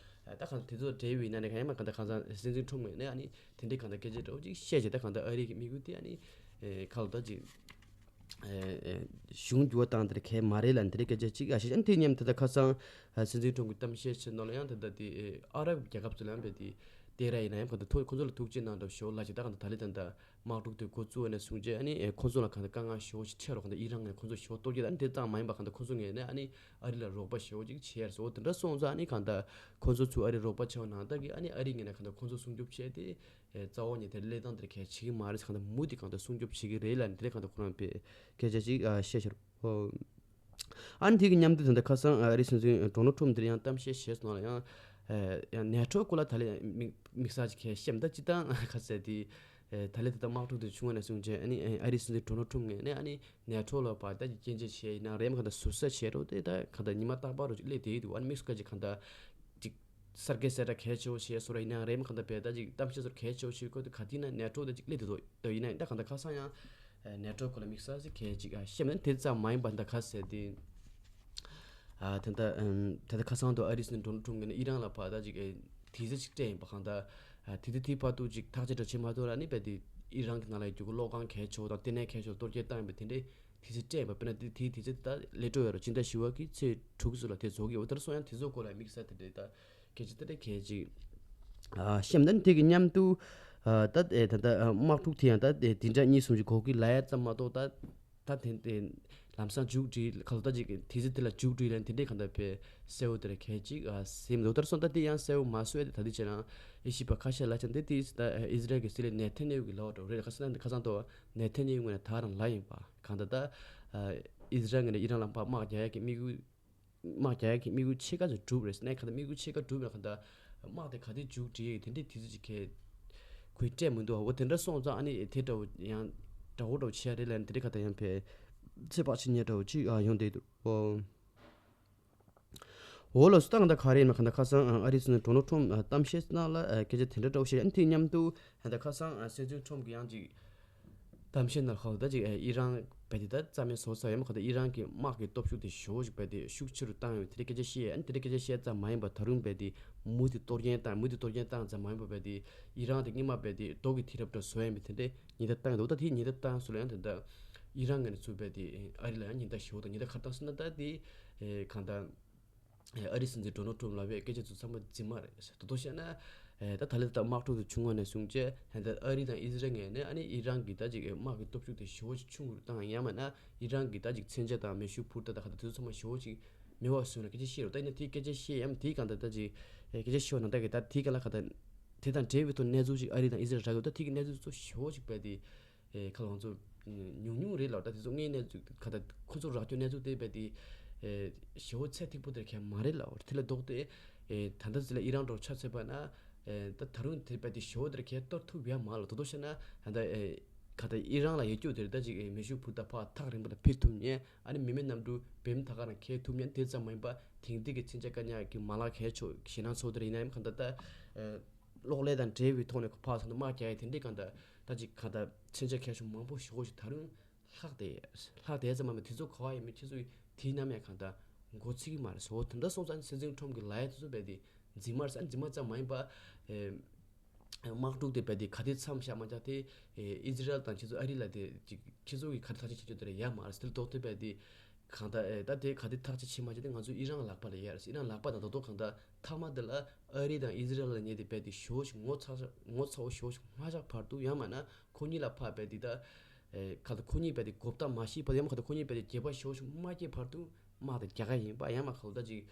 ད་གང་དེ་ཚོ་འབྲེལ་བའི་ནང་ནས་གང་ཡང་མ་གང་ལྟར་གང་ལྟར་སྲིད་འཛིན་ཁྲོམ་ངོས་ནས་ཨ་ནི་དེ་འདྲའི་གང་ལྟར་སྐད་ཆ་འདྲ་བོ་ཅིག་བཤད་བྱས་ད་གང་ལྟར་ཨ་རི་གི་དམིགས་ཡུལ་དེ་ཨ་ནི་ཁ་ལོ་ད་ཅིག་གཞུང་འགྱུར་བ་བཏང་དེར་གལ་མ་རེད་ལ་འདི་འདྲའི་སྐད་ཆ་ཅིག་ཨ་ཤེས་ཨ་ནི་དེ་མཉམ་དེ་ད་ཁ་སང་སྲིད་འཛིན་ཁྲོམ་གྱི་གཏམ་བཤད་བྱས་ནོ་ལ་ཡང་དེ་ད་དེ་ཨ་རབ་རྒྱལ་ཁབ་ཚོ་ལ་ཡང་བས་དེ་དེ་ར་ཡིན་ན་ཡང་གང་ལྟར་ཐུགས་ཁོང་ཚོ་ལ་ཐུགས་རྗེ་གནང་འདྲ་བོ་ཞོ་ལ་ཅིག་ད་གང་ལྟར་ད་ལི་ད་ད། དམག་འཁྲུག་དེ་འགོ་བཙུགས་ནས་བཟུང་རྗེས་ཨ་ནི་ཁོང་ཚོ་ལ་གང་ལྟར་དཀའ་ངལ་ཞེ་པོ་ཞིག་འཕྲད་རོགས་གང་ལྟར་ཨི་རན་ངས་ཁོང་ཚོ་ཞེ་པོ་གཏོར་རྒྱག་ཨ་ནི་དེ་ཙམ་མ་ཡིན་པ་གང་ལྟར་ཁོང་ཚོ་ངོས་ནས་ཨ་ནི་ཨ་རི་ལ་རོགས་པ་ཞེ་པོ་ཅིག་བྱས་ཡར་སོ་དེ་འདྲ་སོང་ཙང་ཨ་ནི་གང་ལྟར་ཁོང་ཚོ་ཚུར་ཨ་རི་རོགས་པ་བྱས་པ་ནང་ལྟར་གྱི་ཨ་ནི་ཨ་རི་ངོས་ནས་གང་ལྟར་ཁོང་ཚོ་སྲུང་སྐྱོབ་བྱས་ཏེ་རྩ་བ་ཉིད་དེ་གླེང་སྟངས་དེར་གལ་བྱེད་ཀྱི་མ་རེད། གང་ལྟར་མུ་མཐུད་གང་ལྟར་སྲུང་སྐྱོབ་བྱེད་ཀྱི་རེད་ལ་ནི་དེ་ལས་གང་ལྟར་ཁོ་རང་པས་སྐད་ཆ་ཅིག་བཤད་ཤར་ཨོ། ཨ་ནི་དེ་གི་མཉམ་དུ་ད་ལྟ་ཁ་སང་ཨ་རི་སྲིད་འཛིན་ཌོ་ནལ་ཊམ་དེར་ཡང་གཏམ་བཤད་བྱས་སོང་ལ་ཡང་ཡང་ནེ་ཊོ་སྐོར་ལ་ད་ལན་དམིགས་དམིགས་བསལ་ཅིག་གལ་བཤད་མི་ད་ཅི་ཏང་ཁ་ཟེར་དེ་ད་ལན་ད་ལྟ་དམག་འཁྲུག་དེ་བྱུང་བ་ནས་བཟུང་རྗེས་ཨ་ནི་ཨ་རི་སྲིད་འཛིན་ཌོ་ནལ་ཊམ་ངོས་ནས་ཨ་ནི་ནེ་ཊོ་ལ་བར་ད་ཅིག་སྐྱོན་བརྗོད་བྱས་ཡིན་ན་རེམ་ག་ད་ཟུར་ཟ་བྱས་རོགས་དེ་ད་ག་ད་ཉི་མ་རྟག་པར་རོ་ཅིག་སླེབས་བསྡད་ཡོད་འདུག་ཨ་ནི་དམིགས་སུ་བཀར་ཅིག་ག་ད་ཅིག་གསར་བརྗེ་གསལ་བསྒྲགས་གལ་ཆེ་བོ་བྱས་སོ་ར་ཡིན་ན་རེམ་ག་ད་བས་ད་ཅིག་གཏམ་བཤད་སོར་གལ་ཆེ་བོ་བྱས་ཁོ་དེ་ག་དེ་ན་ནེ་ཊོ་ད་ཅིག་སླེབས་བསྡད་འདུག་ད་ཡིན་ན་ད་ག་ད་ཁ་སང་ཡང་། ནེ་ཊོ་སྐོར་ལ་དམིགས་བསལ་གྱི་གལ་ཅིག་ཨ་བཤད་ན་དེ་ཙམ་མ་ཡིན་པ་འདི་ག་ཟེར་ཏེ། ཨ་ད་ལྟ་ཨམ་ད་ལྟ་ཁ་སང་དུ་ཨ་རི་སྲིད་འཛིན་ཌོ་ནལ་ཊམ་ངོས་ནས་ཨི་རན་ལ་ཕར་ད་ཅིག་ཨེ་དུས་ཚོད་ཅིག་སྤྲད་ཡིན་པ་གང་ལྟར་ཨ་དེ་དུས་དེའི་བར་དུ་ཅིག་ཐག་གཅོད་འདྲ་བྱེད་མ་ཐུབ་ལ་ནི་རྦད་དེ་ཨི་རན་གྱི་ནང་ལ་ཡོད་རྒྱུ་གི་གློག་ཁང་གལ་ཆེ་བོ་དང་ལྟེ་གནས་གལ་ཆེ་བོ་གཏོར་སྐྱོན་བཏང་ཡིན་པ་དེ་འདྲའི་དུས་ཚོད་སྤྲད་ཡིན་པ། དཔེར་ན་དེ་དེའི་དུས་ཚོད་ད་སླེབས་འགྲོ་ཡོད་རེད། ཕྱི་ཟླ་བཞི་པ་གི་ཚེས་དྲུག་ཙམ་ལ་དེ་རྫོགས་ཀྱི་ཡོད། དེར་སོང་ཡང་དེ་ཚོ་སྐོར་ལ་དམིགས་བསལ་དེ་འདྲའི་ད། གལ་ཆེ་དེ་འདྲ་གལ་ཆེ། ཨ་གཤམ་དང་དེ་གི་མཉམ་དུ་ཨ་ད་ཨེ་ད་ད་ཨ་དམག་འཁྲུག་དེ་ཡང་ད་ཨེ་བདུན་ཕྲག་གཉིས་གསུམ་ཞིག་འགོར་གི་ལ་ཡ་ཙམ་མ་གཏོགས་ད་ད་དེ་དེ་ལམ་སང་མཇུག་སྒྲིལ་ག་ལ་ད་ཅིག་དེ་ཚེ་དེ་ལ་མཇུག་སྒྲིལ་ལན་དེ་འདྲའི་གང་ལྟར་བས་གསལ་བོ་དེ་ར་གལ་ཆེ་ཨ་སེམས་ལོ་ལྟར་སོང་ད་དེ་ཡང་གསལ་བོ་མ་སོང་ཡ་དེ་ད་དེ་བྱས་ན་ཨེ་ཤི་པ་ཁ་ཤས་ལ་ཅང་དེ་དེ་ད་ཨེ་ཨི་ཟི་རལ་གི་སྲིད་བློན་ནེ་ཐན་ཡ་ཧུ་གི་ལག་འགྲོ་རེད། ཁ་སང་ཁ་སང་དུ་ནེ་ཐན་ཡ་ཧུ་ངོས་ནས་ད་རང་ལ་ཡིན་པ་གང་ལྟར་ད་ཨེ་ཨི་ཟི་རལ་ངོས་ནས་ཨི་རན་ལ་དམག་རྒྱག་ཡ་གི་དམིགས་ཡུལ། དམག་རྒྱག་ཡག་གི་དམིགས་ཡུལ་ཕྱེད་ཀ་ཙམ་གྲུབ་རེད་ཟེར་ནས། གང་ལྟར་དམིགས་ཡུལ་ཕྱེད་ཀ་གྲུབ་ཡོད་ན་གང་ལྟར་དམག་དེ་ག་དུས་མཇུག་སྒྲིལ་ཡག་དེ་འདྲའི་དུས་ཚོད་ཅིག་གས་ཁོས་སྤྲད་མི་འདུག་འོ་དེ་འདྲ་སོང་ཙང་ཨ་ནི་དེ་འདྲ་བོ་ཡང་དགྲ་བོ་འདྲ་བོ་ཆགས་རེད་ལབ་ནས། དེ་འདྲའི་གང་ལྟར་ཡང་ཕར་ཚོད་དཔག་བྱེད་མཁན་འདྲ་བོ་ཅིག་ཨ་ཡོང་བསྡད་འདུག་འོ། འོ་ལགས་སོ། ད་གང་ལྟར་ག་རེ་ཡིན་ན་གང་ལྟར་ཁ་སང་ཨ་རིའི་སྲིད་འཛིན་ཌོ་ནལ་ཊམ་ཕ་གཏམ་བཤད་གནང་ལ་སྐད་ཆ་དེ་འདྲ་འདྲ་བོ་བཤད། ཨ་ནི་དེ་མཉམ་དུ་ད་ཁ་སང་སྲིད་འཛིན་ཊམ་ཕ་གིས་ཡང་ཅིག་གཏམ་བཤད་ནང་ལ་ཁ་ལོ་ད་ཅིག་ཨི་རན་བས་དེ་ད་རྩ་མེད་བཟོ་ས་ཡོད་མ། གང་ལྟར་ཨི་རན་གྱི་དམག་གི་སྟོབས་ཤུགས་དེ་ཞེ་པོ་ཅིག་བས་དེ་ཤུགས་ཆེ་རུ་བཏང་ཡོད་དེ་འདྲའི་སྐད་ཆ་བཤད། ཨ་ནི་དེ་འདྲའི་སྐད་ཆ་བཤད་ཙམ་མ་ཡིན་པར་ད་རུང་བས་དེ་མུ་མཐུད་གཏོར་སྐྱོན་བཏང་། མུ་མཐུད་གཏོར་སྐྱོན་བཏང་ཙམ་མ་ཡིན་པར་བས་དེ་ཨི་རན་དེ་སྔོན་མ་བས་དེ་རྡོ་གི་དུས་རབས་འདྲ་བཟོ་ཡ་ཡིན་པའི་དེ་འདྲའི་ཉེན་བརྡ་བཏང་ཡོད་འདུག་ད་དེའི་ཉེན་བརྡ་བཏང་སོང་ལ་ཡང་ད་ལྟ་ཨི་རན་ངོས་ནས་ཚུར་བས་དེ་ཨ་རི་ལ་ཡང་ཉེན་བརྡ་ཞེ་པོ་དང་། ཉེན་བརྡ་ག་རེ་བཏང་སོང་ན་ད་དེ་གང་ལྟར། ཨ་རིའི་སྲིད་འཛིན་ཌོ་ནལ་ཊམ་ཕ་ལབ་པའི་སྐད་ཆ་ཚོ་ཚང་མ་རྫུན་མ་རེད། ད་དུང་བཤད་ན། ད་ད་ལྟ་ད་དམག་འཁྲུག་དེ་བྱུང་བ་ནས་བཟུང་བྱས་ད་ལྟ་ཨ་རི་དང་ཨི་ཟི་རལ་ངོས་ནས་ཨ་ནི་ཨི་རན་གྱི་ད་ཅིག་དམག་གི་སྟོབས་ཤུགས་དེ་ཞེ་པོ་ཅིག་ཆུང་རུ་བཏང་། ཡང་མིན་ན་ཨི་རན་གྱི་ད་ཅིག་མཚོན་ཆ་དང་མེ་ཤུགས་འཕུར་མདའ་དང་ག་ད་དེ་ཚོ་ཚང་མ་ཞེ་པོ་ཅིག་མེད་པ་བཟོས་ན་སྐད་ཆ་བཤད་རོགས། ད་ཡིན་ན་དེའི་སྐད་ཆ་བཤད་ཡམ་དེའི་གང་ད་ད་ཅིག་སྐད་ཆ་བཤད་བ་ནང་ད་གི་ད་དེའི་ག་ལ་ག་ད་དེ་དང་འབྲེལ་བའི་ཐོག་གནས་ཚུལ་ཅིག་ཨ་རི་དང་ཨི་ཟི་རལ་རག་གི་ད་དེ་གི་གནས་ཚུལ་ཚོ་ཞེ་པོ་ཅིག་བས་དེ། ཨེ་ཁ་ལ་ང་ཚོ་ཉུང་ཉུང་རེད་ལབ། ད་དེ་ཚོ་དངོས་གནས་ཚུལ་ག་ད་ཁོ་ཚོ་རག་རྒྱུ་གནས་ཚུལ་དེ་བས་དེ་ཨེ་ཞེ་པོ་ཚད་ཐིག་པོ་དེར་ཁྱད་མ་རེད་ལབ། དེ་ལས་ལྡོག་སྟེ་ཨེ་ད་ལྟ་ཟེར་ལ་ཨི་རན་འགྲོ་ཆ་ཚོད་པ་ན་ཨེ་ད་ད་རུང་དེ་བས་དེ་ཞེ་པོ་དེར་ཁྱད་གཏོར་ཐུབ་ཡ་མ་ལ། ད་དུང་བཤད་ན་ད་ལྟ་ཨེ་ག་ད་ཨི་རན་ལ་ཡོད་རྒྱུ་དེར་ད་ཅིག་ཨེ་མེ་ཤུགས་འཕུར་མདའ་ཕར་ཐག་རིང་པོ་ལ་ཕེབས་ཐུབ་མཁན། ཨ་ནི་མི་མེད་གནམ་གྲུ་བེམ་ཐག་ག་ན་འཁྱེར་ཐུབ་མཁན་དེ་ཙམ་མ་ཡིན་པ་དེང་དུས་ཀྱི་མཚོན་ཆ་རྐང་ཉག་གི་མ་ལག་གལ་ཆེ་ཞེད་སྣང་ཚོར་དེར་ཡིན་ན་ཡང་གང་ད་ད་ཨེ། གློག་ཀླད་དང་འབྲེལ་བའི་ཐོག་ནས་ཕར་ཚུར་དུ་དམག་རྒྱག་ཡ་དེ་འདྲའི་གང་ལྟར་ད་ཅིག་གང་ལྟར་མཚོན་ཆ་མཁས་ཤོས་མང་པོ་ཞེ་པོ་ཞིག་ད་རུང་ལྷག་བསྡད་ལྷག་བསྡད་ཙམ་མ་མེད། དེ་ཚོ་ག་བ་ཡིན་མིན་ཁྱེད་ཚོས་དེའི་ནམ་ཡང་གང་ལྟར་མགོ་ཚོད་ཀྱི་མ་རེད་ཟེར། འོ་དེ་འདྲ་སོང་ཙང་སྲིད་འཛིན་ཁྲོམ་གྱི་ལ་ཡ་དེ་ཚོ་རྦད་དེ་རྫུན་མ་རེད་ཟེར། རྫུན་མ་ཙམ་མ་ཡིན་པ་ཨེ་དམག་འཁྲུག་དེ་རྦད་དེ་ག་དེ་མཚམས་བཞག་མ་བཞག་དེ་ཨེ་ཨི་ཛི་རལ་དང་ཁྱེད་ཚོ་ཨ་རི་ལ་དེ་ཅིག་ཁྱེད་ཚོ་གིས་ག་དེ་ཐག་གཅོད་བྱེད་རྒྱུ་དེ་རེད་ཡ་མ་རེད་ཟེར། དེ་ལ་ལྡོག་སྟེ་རྦད་དེ། གང་ལྟར་ཨེ་ད་དེ་ག་དེ་ཐག་གཅོད་བྱེད་མ་བྱེད་དེ་ང་ཚོ་ཨི་རན་ལག་པ་ལ་ཡོད་རེད། ཨི་རན་ལག་པ་དང་ད་དུང་གང་ལྟར་མཐའ་མ་དེ་ལ་ཨ་རི་དང་ཨི་ཛི་རལ་ལ་ཉེ་དེ་རྦད་དེ་ཞེ་པོ་ཞིག་ངོ་ཚ་ངོ་ཚ་བོ་ཞེ་པོ་ཞིག་མ་བཞག་བར་དུ་ཡང་མིན་ན་ཁོ་གཉིས་ལ་ཕར་རྦད་དེ་ད་ཨེ་གང་ལྟར་ཁོ་གཉིས་རྦད་དེ་གོ་བརྡ་མ་ཤེས་བར་དུ་ཡང་མིན་གང་ལྟར་ཁོ་གཉིས་རྦད་དེ་རྒྱབ་ཁ་ཞེ་པོ་ཞིག་མ་སྐྱེས་བར་དུ་དམག་དེ་རྒྱག་ག་ཡིན་པ། ཡང་མིན་གང་ལྟར་ཅིག་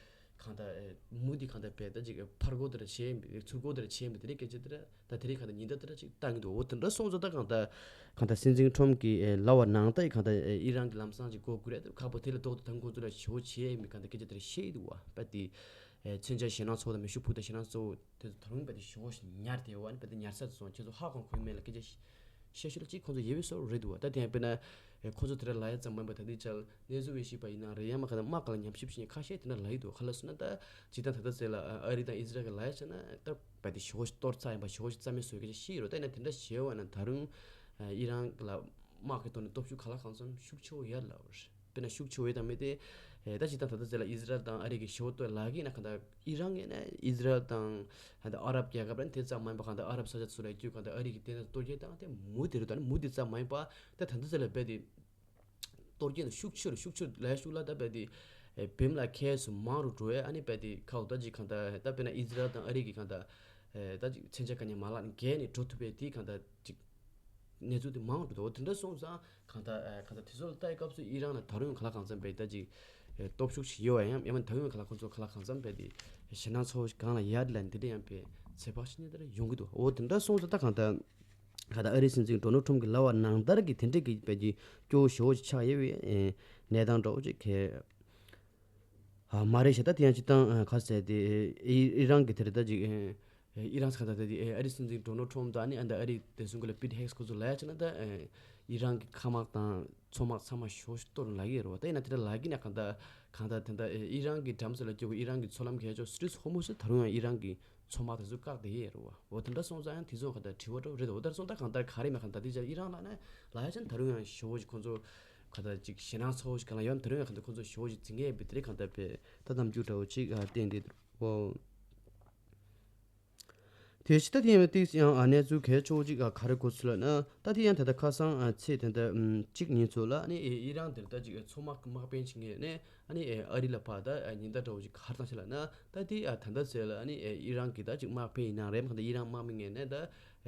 གང་ལྟར་ཨེ་མུ་མཐུད་གང་ལྟར་རྦད་དེ་ཅིག་ཕར་རྒོལ་དེ་འདྲ་བྱས་ཡིན་པ་རེད། ཚུར་རྒོལ་དེ་འདྲ་བྱས་ཡིན་པ་དེ་འདྲའི་སྐད་ཆ་དེ་འདྲ། ད་དེ་རིང་གང་ལྟར་ཉེན་བརྡ་དེ་འདྲ་ཅིག་བཏང་གི་འདུག་འོ་དེ་འདྲ་སོང་ཙང་ད་གང་ལྟར་གང་ལྟར་སྲིད་འཛིན་ཁྲོམ་གྱིས་ཨེ་ལབ་པ་ནང་ལྟར་གང་ལྟར་ཨེ་ཨི་རན་གྱི་ལམ་སང་ཅིག་འགོག་དགོས་རེད། ཁག་པོ་དེ་ལས་ལྡོག་སྟེ་ད་ཁོང་ཚོ་ལ་ཞེ་པོ་བྱས་ཡིན་པའི་གང་ལྟར་སྐད་ཆ་དེ་འདྲ་བཤད་ཀྱི་འདུག་བ། རྦད་དེ་ཨེ་མཚོན་ཆ་ཞེད་སྣང་ཚོར་དང་མེ་ཤུགས་འཕུར་མདའ་ཞེད་སྣང་ཚོར་དེ་ཚོ་ད་རུང་རྦད་དེ་ཞེ་པོ་ཞིག་ཉར་བསྡད་ཡོད་བ། ཨ་ནི་རྦད་དེ་ཉར་ས་དེ་སོང་ཁྱེད་ཚོ་ཧ་གོ་གོ་མེད་ལ་སྐད་ཆ་བཤད་ཤེས་ལ་ཅིག་ཁོང་ཚོ་ཡོད་པའི་བཟོ་རེད་འདུག་བ། ད་དེ་ཡང་དཔེར་ན་ཨེ་ཁོ་ཚོ་དེ་འདྲ་ལབ་ཡ་ཙམ་མ་ཡིན་པ་ད་ལྟའི་ཆར་གནས་ཚུལ་དབྱེ་ཞིབ་པ་ཡིན་ན་རེད། ཡང་མིན་གང་ལྟར་དམག་སྒར་ལ་ཉམས་ཞིབ་བྱེད་མཁན་ཁ་ཤས་དེ་འདྲ་ལབ་ཀྱི་འདུག་ག་ལ་ཟེར་ན་ད་ཇི་ལྟར་ད་ལྟ་ཟེར་ལ་ཨ་རི་དང་ཨི་ཟི་རལ་གྱི་ལབ་ཡ་བྱས་ན་ད་རྦད་དེ་ཞེ་པོ་ཞིག་གཏོར་ཚར་ཡིན་པ། ཞེ་པོ་ཞིག་རྩ་མེད་བཟོ་སྐད་ཆ་བཤད་ཡོད་རེད། ད་ཡིན་ན་དེ་འདྲ་བྱས་པ་ན་ད་རུང་ཨ་ཨི་རན་ལ་དམག་གི་ཐོག་ནས་སྟོབས་ཤུགས་གང་ལ་གང་འཚམ་ཤུགས་ཆེ་བོ་ཡོད་ལབ་རེད། དཔེར་ན་ཤུགས་ཆེ་བོ་ཡོད་དང་མེད་དེ་ཨེ་ད་ཇི་ལྟར་ད་ལྟ་ཟེར་ལ་ཨི་ཟི་རལ་དང་ཨ་རི་གི་ཞེ་པོ་གཏོར་ལབ་ཀྱི་ཡིན་ན་གང་ལྟར་ཨི་རན་ངོས་ནས་ཨི་ཟི་རལ་དང་ད་ལྟ་ཨ་རབ་རྒྱལ་ཁབ་རེད། དེ་ཙམ་མ་ཡིན་པ་གང་ལྟར་ཨ་རབ་ས་ཆ་ཚོ་ལ་ཡོད་རྒྱུ་གང་ལྟར་ཨ་རི་གི་དེ་ནས་གཏོར་རྒྱུ་དང་དེ་མུ་མཐུད་རེད། ད་ནི་མུ་མཐུད་ཙམ་མ་ཡིན་པ་ད་ད་ལྟ་ཟེར་ལ་རྦད་དེ། གཏོར་སྐྱོན་དེ་ཤུགས་ཆེ་རུ་ཤུགས་ཆེ་རུ་ལས་ཤུགས་ལ་ད་རྦད་དེ་ཨེ་བེམ་ལ་ཁྱེར་སོང་མང་རུ་འགྲོ་ཡ། ཨ་ནི་རྦད་དེ་ཁ་འོ་ད་ཅིག་གང་ལྟར་ད་དཔེར་ན་ཨི་ཟི་རལ་དང་ཨ་རི་གི་གང་ལྟར་ཨེ་ད་ཅིག་མཚོན་ཆ་ག་ཉེ་མ་ལག་ནས་བརྒལ་ནས་འགྲོ་ཐུབ་པའི་དེ་གང་ལྟར་ཅིག་གནས་ཚུལ་དེ་མང་རུ་འགྲོ། འོ་དེ་འདྲ་སོང་ཙང་གང་ལྟར་ཨེ་གང་ལྟར་དེ་ཚོ་ལ་ལྟ་ཡི་སྐབས་སུ་ཨི་རན་ལ་ད་རུང་གང་ལ་གང་འཚམ་རྦད་ད་ཅིག་ཨེ་སྟོབས་ཤུགས་ཤིག་ཡོད་པ་ཡང་ཡང་མིན་ད་རུང་གང་ལ་ཁོང་ཚོ་གང་ལ་གང་འཚམ་རྦད་དེ་ཞེད་སྣང་ཚ་བོ་ཞིག་གང་ལ་ཡོད་ལ་འདི་འདྲ་ཡང་རྦད་ཚོད་དཔག་བྱེད་ནས་ད་རུང་ཡོང་གི་འདུག་འོ་དེ་འདྲ་སོང་ཙང་ད་གང་ལྟར། ག་ད་ཨ་རིའི་སྲིད་འཛིན་ཌོ་ནལ་ཊམ་གྱིས་ལབ་པ་ནང་ལྟར་གྱི་དེ་འདྲའི་གི་རྦད་ཀྱི་སྐྱོ་བོ་ཞེ་པོ་ཅིག་ཆགས་ཡོད་པའི་ཨེ་གནས་སྟངས་འདྲ་བོ་ཅིག་གས་ཨ་མ་རེད་ཤག་ད་དེ་ཡང་སྤྱིར་བཏང་ཨ་ག་ཟེར་དེ་ཨི་ཨི་རན་གྱི་དེ་རེད་ད་ཅིག་ཨེ་ཨི་རན་ཟེར་ག་ད་དེ་ཨེ་ཨ་རིའི་སྲིད་འཛིན་ཌོ་ནལ་ཊམ་དང་ཨ་ནི་ཨ་ད་ཨ་རིའི་བདེ་སྲུང་གི་ལ་པིཊ་ཧེག་སི་ཁོ་ཚོ་ལབ་ཡ་ཆ་ན་ད་ཨེ་ཨི་རན་གྱི་མཁའ་དམག་དང་མཚོ་དམག་ཚང་མ་ཞེ་པོ་ཅིག་གཏོར་ལབ་ཀྱི་ཡོད་རེད་བ། ད་ཡིན་ན་དེ་འདྲ་ལབ་ཀྱི་ན་གང་ལྟར་གང་ལྟར་དེ་འདྲ་ཨེ་ཨི་རན་གྱི་འགྲམ་ས་ལ་སྐྱོ་བོ་ཨི་རན་གྱི་མཚོ་ལམ་གས་ཆོག་སི་ཊི་རེཊ་ཧོར་མུ་ཛི་ད་རུང་ཡང་ཨི་རན་གྱི་མཚོ་དམག་དེ་ཚོ་བཀག་བསྡད་ཡོད་རེད་བ། འོ་དེ་འདྲ་སོང་ཙང་ཡང་དེ་ཚོ་ག་ད་དྲི་བ་འདྲ་བོ་རེད། འོ་དེ་འདྲ་སོང་ཙང་གང་ལྟར་ག་རེ་མེད་གང་ལྟར་དེ་ཅག་ཨི་རན་ལ་ནས་ལ་ཡ་ཅན་ད་རུང་ཡང་ཞེ་པོ་ཅིག་ཁོང་ཚོ་ག་ད་ཅིག་ཞེད་སྣང་ཚ་བོ་ཞིག་གང་ལ་ཡོད་ན་ད་རུང་ཡང་གང་ལྟར་ཁོང་ཚོ་ཞེ་པོ་ཅིག་འཛིང་ཡས་པའི་དེ་རིང་གང་ལྟར་པའི་ད་རྣམ་འགྱུར་འདྲ་བོ་ཅིག་ཨ་བསྟན་བསྡད་འདུག་འོ། དེ་ཕྱི་ད་དེ་ཡང་ཏིག་ཡང་ཨ་གནས་ཚུལ་གལ་ཆེ་བོ་ཅིག་ཨ་ག་རེ་གོ་ཚུལ་ལ་ན་ད་དེ་ཡང་ད་ལྟ་ཁ་སང་ཨ་ཚེས་ད་ལྟ་ཨམ་གཅིག་ཉིན་ཚོ་ལ་ཨ་ནི་ཨི་རན་དེར་ད་ཅིག་མཚོ་དམག་དམག་དཔོན་ཅིག་ངོས་ནས། ཨ་ནི་ཨེ་ཨ་རི་ལ་ཕར་ད་ཨ་ཉེན་བརྡ་འདྲ་བོ་ཅིག་ག་རེ་བཏང་ཤག་ལབ་ན། ད་དེ་ཨ་ད་ལྟ་ཟེར་ལ་ཨ་ནི་ཨེ་ཨི་རན་གྱི་ད་ཅིག་དམག་དཔོན་ཡིན་ན་རེད། མ་གང་ད་ཨི་རན་དམག་མི་ངོས་ནས་ད་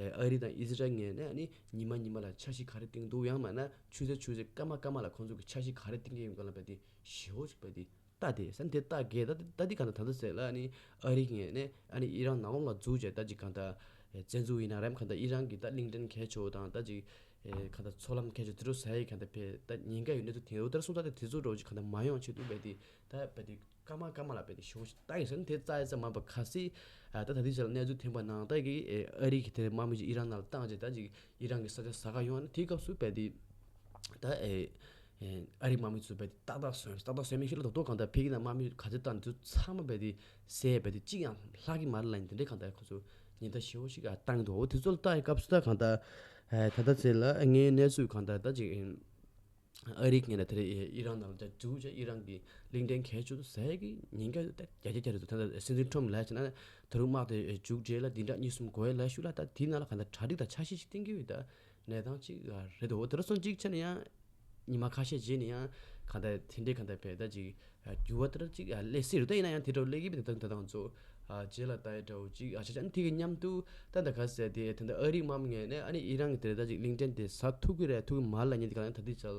ཨེ་ཨ་རི་དང་ཨི་ཟི་རལ་ངོས་ནས་ཨ་ནི་ཉི་མ་ཉི་མ་ལ་འཆར་གཞི་ག་རེ་བཏིང་འདུག་ཡང་མིན་ན་ཆུ་ཚོད་ཆུ་ཚོད་སྐར་མ་སྐར་མ་ལ་ཁོང་ཚོ་གི་འཆར་གཞི་ག་རེ་བཏིང་གི་ཡོད་ག་ལ་བས་དེ་ཞེ་པོ་ཅིག་བས་དེ་ལྟ་དེ་ས་དེ་ལྟ་གས། ད་ད་དེ་གང་ད་ད་ལྟ་ཟེར་ལ་ཨ་ནི་ཨ་རི་ངོས་ནས་ཨ་ནི་ཨི་རན་ནང་ལོགས་ལ་འཛུལ་བྱས་ད་ཅིག་གང་ད་ཨེ་བཙན་འཛུལ་ཡིན་ན་རེད། མ་གང་ད་ཨི་རན་གྱི་ད་གླིང་ཕྲན་གས་ཆོག་དང་ད་ཅིག་ཨེ་གང་ད་མཚོ་ལམ་གས་ཆོག་དེ་ཚོ་ཟ་ཡི་གང་ད་བས་ད་ཉེན་ཁ་ཡོད་གནས་ཚུལ་དེ་འོ་དེར་སོང་ད་དེ་དེ་ཚོ་འདྲ་བོ་ཅིག་གང་ད་མ་ཡོང་ཆེད་དུ་བས་དེ་ད་བས་དེ། སྐར་མ་སྐར་མ་ལ་རྦད་དེ་ཞེ་པོ་ཅིག་བཏང་ཡོད་ཟེར་ན། དེ་རྩ་ཡ་རྩ་མ་པ་ཁ་སི། ཨ་ད་ད་ལྟའི་ཆ་ལ་གནས་ཚུལ་ཐོན་པ་ནང་ལྟར་གྱི་ཨ་རི་གི་དེ་དམག་མི་ཅིག་ཨི་རན་ནང་ལ་བཏང་རྗེས་ད་ཅིག་ཨི་རན་གྱི་ས་ཆ་ཟ་ག་ཡོང་ནས། དེའི་སྐབས་སུ་རྦད་དེ་ད་ཨེ་ཨེ་ཨ་རི་དམག་མི་ཚོ་རྦད་དེ་ཏག་ཏག་བཟོས། ཏག་ཏག་བཟོས་མེད་ཤོད་ལ་རྡོག་རྡོག་གང་ལྟར་ཕ་གི་ནང་དམག་མི་ག་ཚོད་བཏང་དུས་ཚང་མ་རྦད་དེ་ཟས་རྦད་དེ་གཅིག་ཡང་ལྷག་གི་མ་རེད་ལབ་ནས། དེ་འདྲའི་གང་ལྟར་ཁོ་ཚོ་ཉེན་བརྡ་ཞེ་པོ་ཞིག་ཨ་བཏང་འདུག་འོ་དེ་ཚོ་ལ་ལྟ་ཡི་སྐབས་སུ་ད་གང་ལྟར་ཨེ་ད་ལྟ་ཚེ་ལ་ངའི་གནས་ཚུལ་གང་ལྟར་ད་ཅིག་ཨེ་ཨ་རི་ངོས་ནས་དེ་རེད། ཨི་རན་ནང་ལ་འཛུགས་བྱས། ཨི་རན་གྱི་གླིང་ཕྲན་གལ་ཆེ་ཤོས་ཟས་ཀྱི་ཉེན་ཁ་ད་བརྒྱ་ཆ་བརྒྱ་རེད་འདུག་ད་ལྟ་སྲིད་འཛིན་ཁྲོམ་ལབ་བྱས་ན་ད་རུང་དམག་དེ་མཇུག་སྒྲིལ་ལ་བདུན་ཕྲག་གཉིས་གསུམ་འགོར་ཡ་ལབ་ཤུལ་ལ། ད་དེའི་ནང་ལ་གང་ལྟར་གྲ་སྒྲིག་དང་འཆར་གཞི་ཞིག་བཏིང་གི་ཡོད། ད་གནས་སྟངས་ཅིག་རེད་འདུག་འོ་དེ་འདྲ་སོང་གཅིག་བྱས་ན་ཡང་ཉི་མ་ཁ་ཤས་རྗེས་ནས་ཡང་གང་ལྟར་དེ་འདྲའི་གང་ལྟར་བས་ད་ཅིག་འགྱུར་བ་དེ་འདྲ་ཅིག་སླེབས་སྲིད་རེད། ད་ཡིན་ན་ཡང་དེ་འདྲ་སླེབས་ཀྱི་མེད། ད་ད་ད་ང་ཚོ་ཨ་རྗེས་ལ་ལྟ་ཡ་འདྲ་བོ་ཅིག་ཨ་ཆ་ཆ་ནི་དེ་གི་མཉམ་དུ་ད་ད་ག་ཟེར་དེ་ད་ད་ཨ་རིའི་དམག་མི་ངོས་ནས་ཨ་ནི་ཨི་རན་གྱི་དེ་ད་ཅིག་གླིང་ཕྲན་དེ་ཟ་ཐུབ་ཀྱི་རེད་ཐུབ་ཀྱི་མ་རེད་ལབ་མཁན་དེ་ག་ལ་ད་དེ་ཆ་ལ་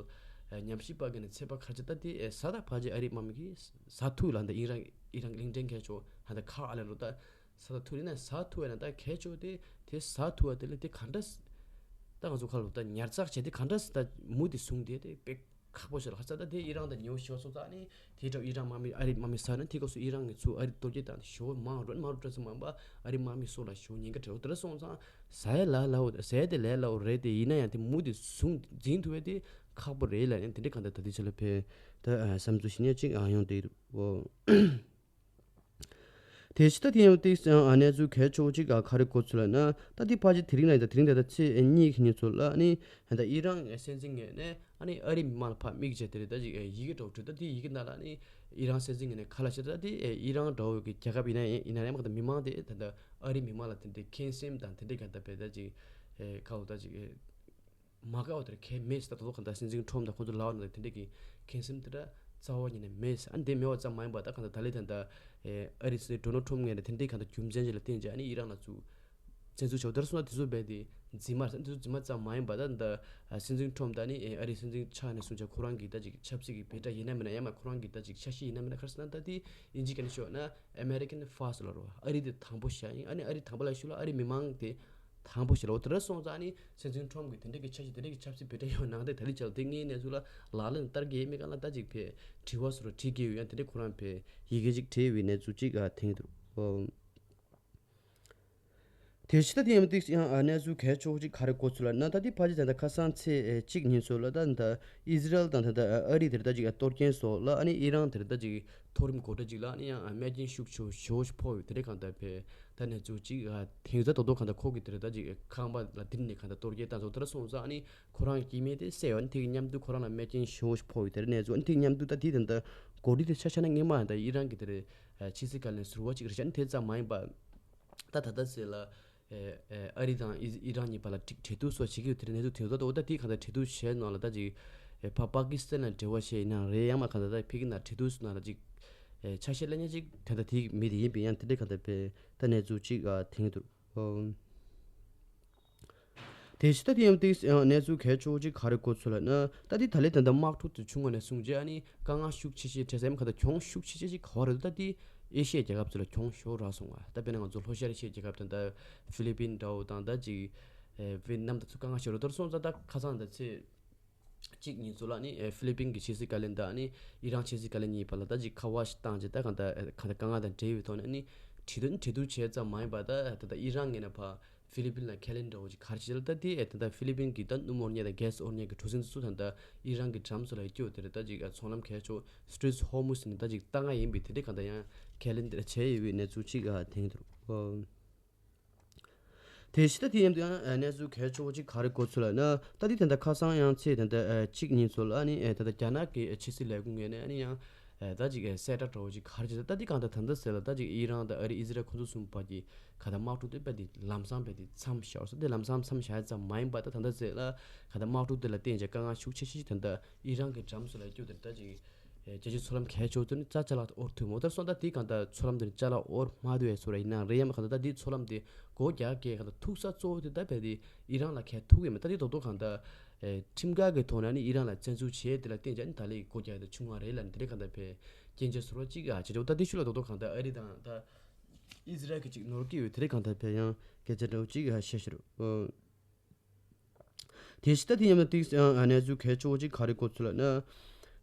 ཉམས་ཞིབ་པ་གི་ནས་ཚོད་དཔག་ཁ་ཆེ་ད་དེ་ཟ་ད་ཕལ་ཆེར་ཨ་རིའི་དམག་མི་གིས་ཟ་ཐུབ་ལ་ད་ཨི་རན་ཨི་རན་གླིང་ཕྲན་གལ་ཆེ་ཧ་ད་ཁ་ཨ་ལ་རུ་ད་ཟ་ད་ཐུབ་ཡིན་ན་ཟ་ཐུབ་ཡིན་ན་ད་གལ་ཆེ་དེ་དེ་ཟ་ཐུབ་བ་དེ་ལས་དེ་ག་འདྲ་ད་ང་ཚོ་ཁ་ལ་ད་ཉར་ཚགས་བྱས་དེ་ག་འདྲ་ད་མུ་དེ་བཟུང་དེ་དེ་དཔེ་ཁག་པོ་ཞིག་ལ་ཧ་ཚ་ད་དེ་ཨི་རན་དང་ཉེ་བོ་ཞེ་པོ་སོང་ཙང་ནི་དེའི་འཕྲོ་ཨི་རན་དམག་མི་ཨ་རི་དམག་མི་ཟ་ན་དེའི་སྐབས་སུ་ཨི་རན་གྱི་ཚུར་ཨ་རི་གཏོར་རྒྱག་བཏང་སྟེ་ཞེ་པོ་མང་རུ་མང་རུ་འགྲོ་ཚུལ་མ་ཡིན་པ་ཨ་རི་དམག་མི་སོགས་ལ་ཞེ་པོ་ཉེན་ཁ་འཕྲད། འོ་དེ་འདྲ་སོང་ཙང་ཟ་ཡ་ལ་ལའོ་ཟས་དེ་ལས་སླ་བོ་རེད་དེ་ཡིན་ན་ཡང་དེ་མུ་དེ་ཟུང་འཛིན་ཐུབ་པ་དེ་ཁག་པོ་རེད་ལབ་ནས་དེ་འདྲའི་གང་ལྟར་ད་ལྟའི་ཆ་ལ་ཕེ་ད་བསམ་ཚུལ་ཞིག་ནས་གཅིག་ཨ་ཡོང་དེ་འོ། དེ་ཕྱི་ད་དེ་ཡང་ཏིག་ཨ་གནས་ཚུལ་གལ་ཆེ་བོ་གཅིག་ག་རེ་གོ་ཚུལ་ལ་ན། ད་དེ་ཕལ་ཆེར་དེ་རིང་ལ་ཡིན་ད་དེ་རིང་ད་ད་ཚེས་གཉིས་ཀྱི་ཉིན་ཚོ་ལ་ནི་ད་ཨི་རན་སྲིད་འཛིན་ངོས་ནས་ཨ་ནི་ཨ་རི་མི་མང་ལ་ཕར་མིག་བྱས་དེ་རེད་ད་ཅིག་ཡི་གེ་འདྲ་བོ་བྲིས། ད་དེ་ཡི་གེ་ནང་ལ་ནི་ཨི་རན་སྲིད་འཛིན་ངོས་ནས་ག་ལ་བཤད་ད་དེ་ཨི་རན་འདྲ་བོ་གི་རྒྱལ་ཁབ་ཡིན་ན་ཡིན་ན་ཡང་མ་གཏོགས་མི་མང་དེ་ད་ད་ཨ་རི་མི་མང་ལ་དེ་འདྲའི་ཁེངས་སེམས་དང་དེ་འདྲའི་ག་ད་བས་ད་ཅིག་ཨེ་ག་འོ་ད་ཅིག་ཨེ། མ་དགའ་བ་དེ་འདྲ་གང་ཡང་མེད་ཟེར། ད་ད་ལོ་གང་ལྟར་སྲིད་འཛིན་ཁྲོམ་དང་ཁོང་ཚོ་ལའོ་ནང་དེ་འདྲ་གི་ཁེངས་སེམས་དེ་འདྲ་རྩ་བ་ཉིད་ནས་མེད་ཟེར། ཨ་ནི་དེ་མེད་པ་ཙམ་མ་ཡིན་པ་ད་གང་ལྟར་ད་ལས་ད་ལྟ་ཨེ་ཨ་རི་སྲིད་འཛིན་ཌོ་ནལ་ཁྲོམ་ངོས་ནས་དེ་འདྲའི་གང་ལྟར་རྒྱུ་མཚན་ཅིག་ལ་བརྟེན་བྱས་ཨ་ནི་ཨི་རན་ལ་ཚུར་བཙན་འཛུལ་བྱས་པ་དེ་འདྲ་སོང་ན་དེ་ཚོ་རྦད་དེ་རྫུན་མ་རེད་ཟེར། དེ་ཚོ་རྫུན་མ་ཙམ་མ་ཡིན་པ་ད་ད་ལྟ་སྲིད་འཛིན་ཁྲོམ་དང་ནི་ཨེ་ཨ་རི་སྲིད་འཛིན་ཕྱག་ནས་བཟུང་བྱས་ཁོ་རང་གི་ད་ཅིག་ཆབ་སྲིད་ཀྱི་འབོད་སྒྲ་ཡིན་ན་མིན་ན་ཡང་མ་ཁོ་རང་གི་ད་ཅིག་འཆར་གཞི་ཡིན་ན་མིན་ན་ག་རེ་ཟེར་ན་ད་དེ་དབྱིན་ཇིའི་སྐད་ནས་ཤོད་ན་American First ལབ་རོ། ཨ་རི་དེ་དང་པོ་བཞག་ཡིན། ཨ་ནི་ཨ་རི་དང་པོ་ལ་ཞུ་ལ་ཨ་རི་མི་མང་དེ་དང་པོ་ཞིག་ལ། འོ་དེ་འདྲ་སོང་ཙང་ནི་སྲིད་འཛིན་ཁྲོམ་གྱིས་དེ་འདྲ་གི་འཆར་གཞི་དེ་འདྲ་གི་ཆབ་སྲིད་འབོད་སྒྲ་ཡོད་ནང་དེ་ད་ལི་ཅལ་དེ་ངའི་གནས་ཚུལ་ལ་ལག་ལེན་བསྟར་གྱི་ཡོད་མེད་ག་ལ་ད་ཅིག་ཕེ་དྲི་བ་བཟོ་རོགས་དྲི་གི་ཡོད། ཡང་དེ་འདྲ་ཁོ་རང་ཕེ་ཡི་གེ་ཅིག་བྲིས་པའི་གནས་ཚུལ་ཅིག་ཨ་ཐེངས་འདུག་ཨོ། དེ་ཕྱི་ད་དེ་ཡང་ཏིག་ཡང་ཨ་གནས་ཚུལ་གལ་ཆེ་བོ་ཅིག་ག་རེ་གོ་ཚུལ་ལ་ན། ད་དེ་ཕལ་ཆེར་ད་ལྟ་ཁ་སང་ཚེས་གཅིག་ཉིན་ཚོ་ལ་ད་ད་ཨི་ཟི་རལ་དང་ད་ད་ཨ་རི་དེར་ད་ཅིག་གཏོར་སྐྱོན་སོགས་ལ་ཨ་ནི་ཨི་རན་དེར་ད་ཅིག་མཐོ་རིམ་འགོ་ཁྲིད་ཅིག་ལ་ཨ་ནི་ཡང་རྨས་སྐྱོན་ཤུགས་ཆེ་བོ་ཞེ་པོ་ཞིག་ཕོག་ཡོད། དེ་འདྲའི་གང་ལྟར་ཕེ་ད་གནས་ཚུལ་ཅིག་ཨ་དེང་སང་ད་དོ་གང་ལྟར་ཁོ་གི་དེར་ད་ཅིག་ཁང་པ་ལ་དེར་ནས་གང་ལྟར་གཏོར་སྐྱོན་བཏང་སོང་། དེ་འདྲ་སོང་ཙང་ཨ་ནི་ཁོ་རང་གི་སྐྱེ་དམན་དེ་བསད་ཡོད། ཨ་ནི་དེ་གི་མཉམ་དུ་ཁོ་རང་ལ་རྨས་སྐྱོན་ཞེ་པོ་ཞིག་ཕོག་ཡོད། དེར་གནས་ཚུལ་ཨ་ནི་དེ་གི་མཉམ་དུ་ད་དེ་ད་ད་འགོ་ཁྲིད་དེ་ཆ་ཆ་ན་སྔོན་མ་ད་ཨི་རན་གི་དེར་ཕྱི་སྲིད་བཀའ་བློན་ཟུར་པ་ཅིག་རེད་ཤག་ཨ་ནི་དེ་ཙམ་མ་ཡིན་པ། ད་ད་ལྟ་ཟེར་ལ། ཨེ་ཨེ་ཨ་རི་དང་ཨི་ཨི་རན་གཉིས་བར་ལ་ཀྲིག་གྲོས་བསྡུར་སོགས་བྱེད་ཀྱི་ཡོད། དེ་རིང་གནས་ཚུལ་དེ་ཚོ་ད་འོ་ད་དེ་གང་ལྟར་གྲོས་བསྡུར་བྱས་ནང་ལ་ད་ཅིག་ཨེ་ཕ་པ་ཀི་སི་ཐན་ལ་འབྲེལ་བ་བྱས་ཡིན་ནའང་རེད། ཡང་མ་གང་ལྟར་ད་ཕི་གི་ནང་གྲོས་བསྡུར་ནང་ལ་ཅིག་ཨེ་ཆ་ཤས་ལེན་མཁན་ཅིག་ད་ལྟ་དེ་མི་དེ་ཡིན་པས་ཡང་དེ་འདྲའི་གང་ལྟར་པས་ད་གནས་ཚུལ་ཅིག་ཨ་དེང་དུ་ཨོ། དེ་ཕྱི་ད་དེ་ཡང་ཏིག་གནས་ཚུལ་གལ་ཆེ་བོ་ཅིག་ག་རེ་གོ་ཚུལ་ལ་ན། ད་དེ་ད་ལས་ད་ལྟ་དམག་འཁྲུག་དེ་བྱུང་བ་ནས་བཟུང་རྗེས་ཨ་ནི་དཀའ་ངལ་ཤུགས་ཆེ་ཤོས་འཕྲད་ས་ཡིན་ག་ད་གྱོང་ཤུགས་ཆེ་ཤོས་ཅིག་ག་བ་རེད་འདུག་ད་དེ་ཨེ་ཤི་ཡའི་རྒྱལ་ཁབ་ཚོ་ལ་གྱོང་ཤོར་རག་སོང་བ། ད་དཔེར་ན་ང་ཚོ་ལྷོ་ཤར་ཨེ་ཤི་ཡའི་རྒྱལ་ཁབ་དང་ད་ཧྥི་ལི་པིན་འདྲ་བོ་དང་ད་ཅིག་ཨེ་ཝེ་ནམ་དང་ཚོ་དཀའ་ངལ་ཤོར་རོ། དེར་སོང་ཙང་ད་ཁ་སང་ད་ཚེས་གཅིག་ཉིན་ཚོ་ལ་ནི་ཨེ་ཧྥི་ལི་པིན་གྱི་ཕྱི་སྲིད་བཀའ་བློན་དང་ནི་ཨི་རན་ཕྱི་སྲིད་བཀའ་བློན་གཉིས་བར་ལ་ད་ཅིག་ཁ་པར་ཞིག་བཏང་རྗེས་ད་གང་ད་གང་ད་དཀའ་ངལ་དང་འབྲེལ་བའི་ཐོག་ནས་ནི་གྲོས་བསྡུར་གྲོས་བསྡུར་བྱས་ཙམ་མ་ཡིན་པ་ད་ད་ད་ཨི་རན་ངོས་ནས་ཕར་ཧྥི་ལི་པིན་ལ་ཁས་ལེན་འདྲ་བོ་ཅིག་ག་རེ་བྱས་ལ། ད་དེ་ཨེ་ད་ལྟ་ཧྥི་ལི་པིན་གྱི་ད་སྣུམ་དབོར་མཁན་དང་གྷེ་སི་དབོར་མཁན་གྱི་གྲུ་གཟིངས་དེ་ཚོ་ད་ལྟ་ཨི་རན་གྱི་འགྲམ་ཚོ་ལ་སྐྱོད་དེ་རེད། ད་ཅིག་ཚོང་ལམ་གལ་ཆེ་ཤོས་སི་ཊྲེཊ་ཧོར་མུ་ཟེར་ནས་ད་ཅིག་ལྟ་ང་ཡིན་པའི་དེ་འདྲའི་གང་ལྟར་ཡང་ཁས་ལེན་དེ་འདྲ་བྱས་ཡོད་པའི་གནས་ཚུལ་ཅིག་ཨ་དེང་དུ་ཨོ། དེ་ཕྱི་ད་དེ་ཡིན་དུས་ཡང་གནས་ཚུལ་གལ་ཆེ་བོ་ཅིག་ག་རེ་གོ་ཚུལ་ལ་ན། ད་དེ་ད་ལྟ་ཁ་སང་ཡང་ཚེས་ད་ལྟ་གཅིག་ཉིན་ཚོ་ལ་ནི་ད་ལྟ་རྒྱ་ནག་གི་ཕྱི་སྲིད་ལས་ཁུངས་ངོས་ནས་ནི་ཡང་ད་ཅིག་གསལ་བསྒྲགས་འདྲ་བོ་ཅིག་ག་རེ་བྱས། ད་དེ་གང་ལྟར་ད་ལྟ་ཟེར་ལ་ད་ཅིག་ཨི་རན་དང་ཨ་རི་ཨི་ཟི་རལ་ཁོ་ཚོ་གསུམ་བར་གྱི་ག་ད་དམག་འཁྲུག་དེ་རྦད་དེ་ལམ་སང་རྦད་དེ་མཚམས་བཞག་སོང་། དེ་ལམ་སང་མཚམས་བཞག་ཙམ་མ་ཡིན་པ་ད་ད་ལྟ་ཟེར་ལ་ག་ད་དམག་འཁྲུག་དེ་ལ་བརྟེན་བྱས་དཀའ་ངལ་ཤུགས་ཆེ་ཤོས་ཅིག་ད་ལྟ་ཨི་རན་གྱི་འགྲམ་ཚོ་ལ་སྐྱོད་དེ་ད་ཅིག་རྒྱལ་སྤྱིའི་ཚོང་ལམ་གལ་ཆེ་བོ་དེ་ནི་ཅ་ཅ་ལག་དབོར་ཐུབ་མོ། ད་སོང་ད་དེ་གང་ལྟར་ཚོང་ལམ་དེ་ནི་ཅ་ལག་དབོར་མ་ཐུབ་པའི་བཟོ་འདྲ་ཡིན་ན་རེད། ཡང་མ་གང་ལྟར་ད་དེ་ཚོང་ལམ་དེ་སྒོ་རྒྱག་གི་གང་ལྟར་ཐུག་ས་གཙོ་བོ་དེ་ད་རྦད་དེ་ཨི་རན་ལ་ཁེལ་ཐུག་གི་མེད། ད་དེ་རྡོག་རྡོག་གང་ལྟར་ཨེ་ཁྲིམས་འགལ་གྱི་ཐོག་ནས་ནི་ཨི་རན་ལ་བཙན་འཛུལ་བྱས་དེ་ལ་བརྟེན་བྱས་ནི་ད་ལས་སྒོ་རྒྱག་དེ་བྱུང་བ་རེད་ལབ་ནས་དེ་འདྲའི་གང་ལྟར་ཕེ་སྐྱོན་ཆ་བཟོ་འདྲ་ཅིག་ཨ་བྱེད་ཆོག་ད་དེ་ཤུལ་ལ་རྡོག་རྡོག་གང་ལྟར་ཨ་རི་དང་ད་ཨི་ཟི་རལ་གྱི་ཅིག་ནོར་གྱི་ཡོད། དེ་འདྲའི་གང་ལྟར་ཕེ་ཡང་སྐད་ཆ་འདྲ་བོ་ཅིག་ཨ་བཤད་ཤེས་རུ། དེ་ཕྱི་ད་དེ་མཉམ་དུ་ཏིག་ཨ་གནས་ཚུལ་གལ་ཆེ་བོ་ཅིག་ག་རེ་གོ་ཚུལ་ལ་ན།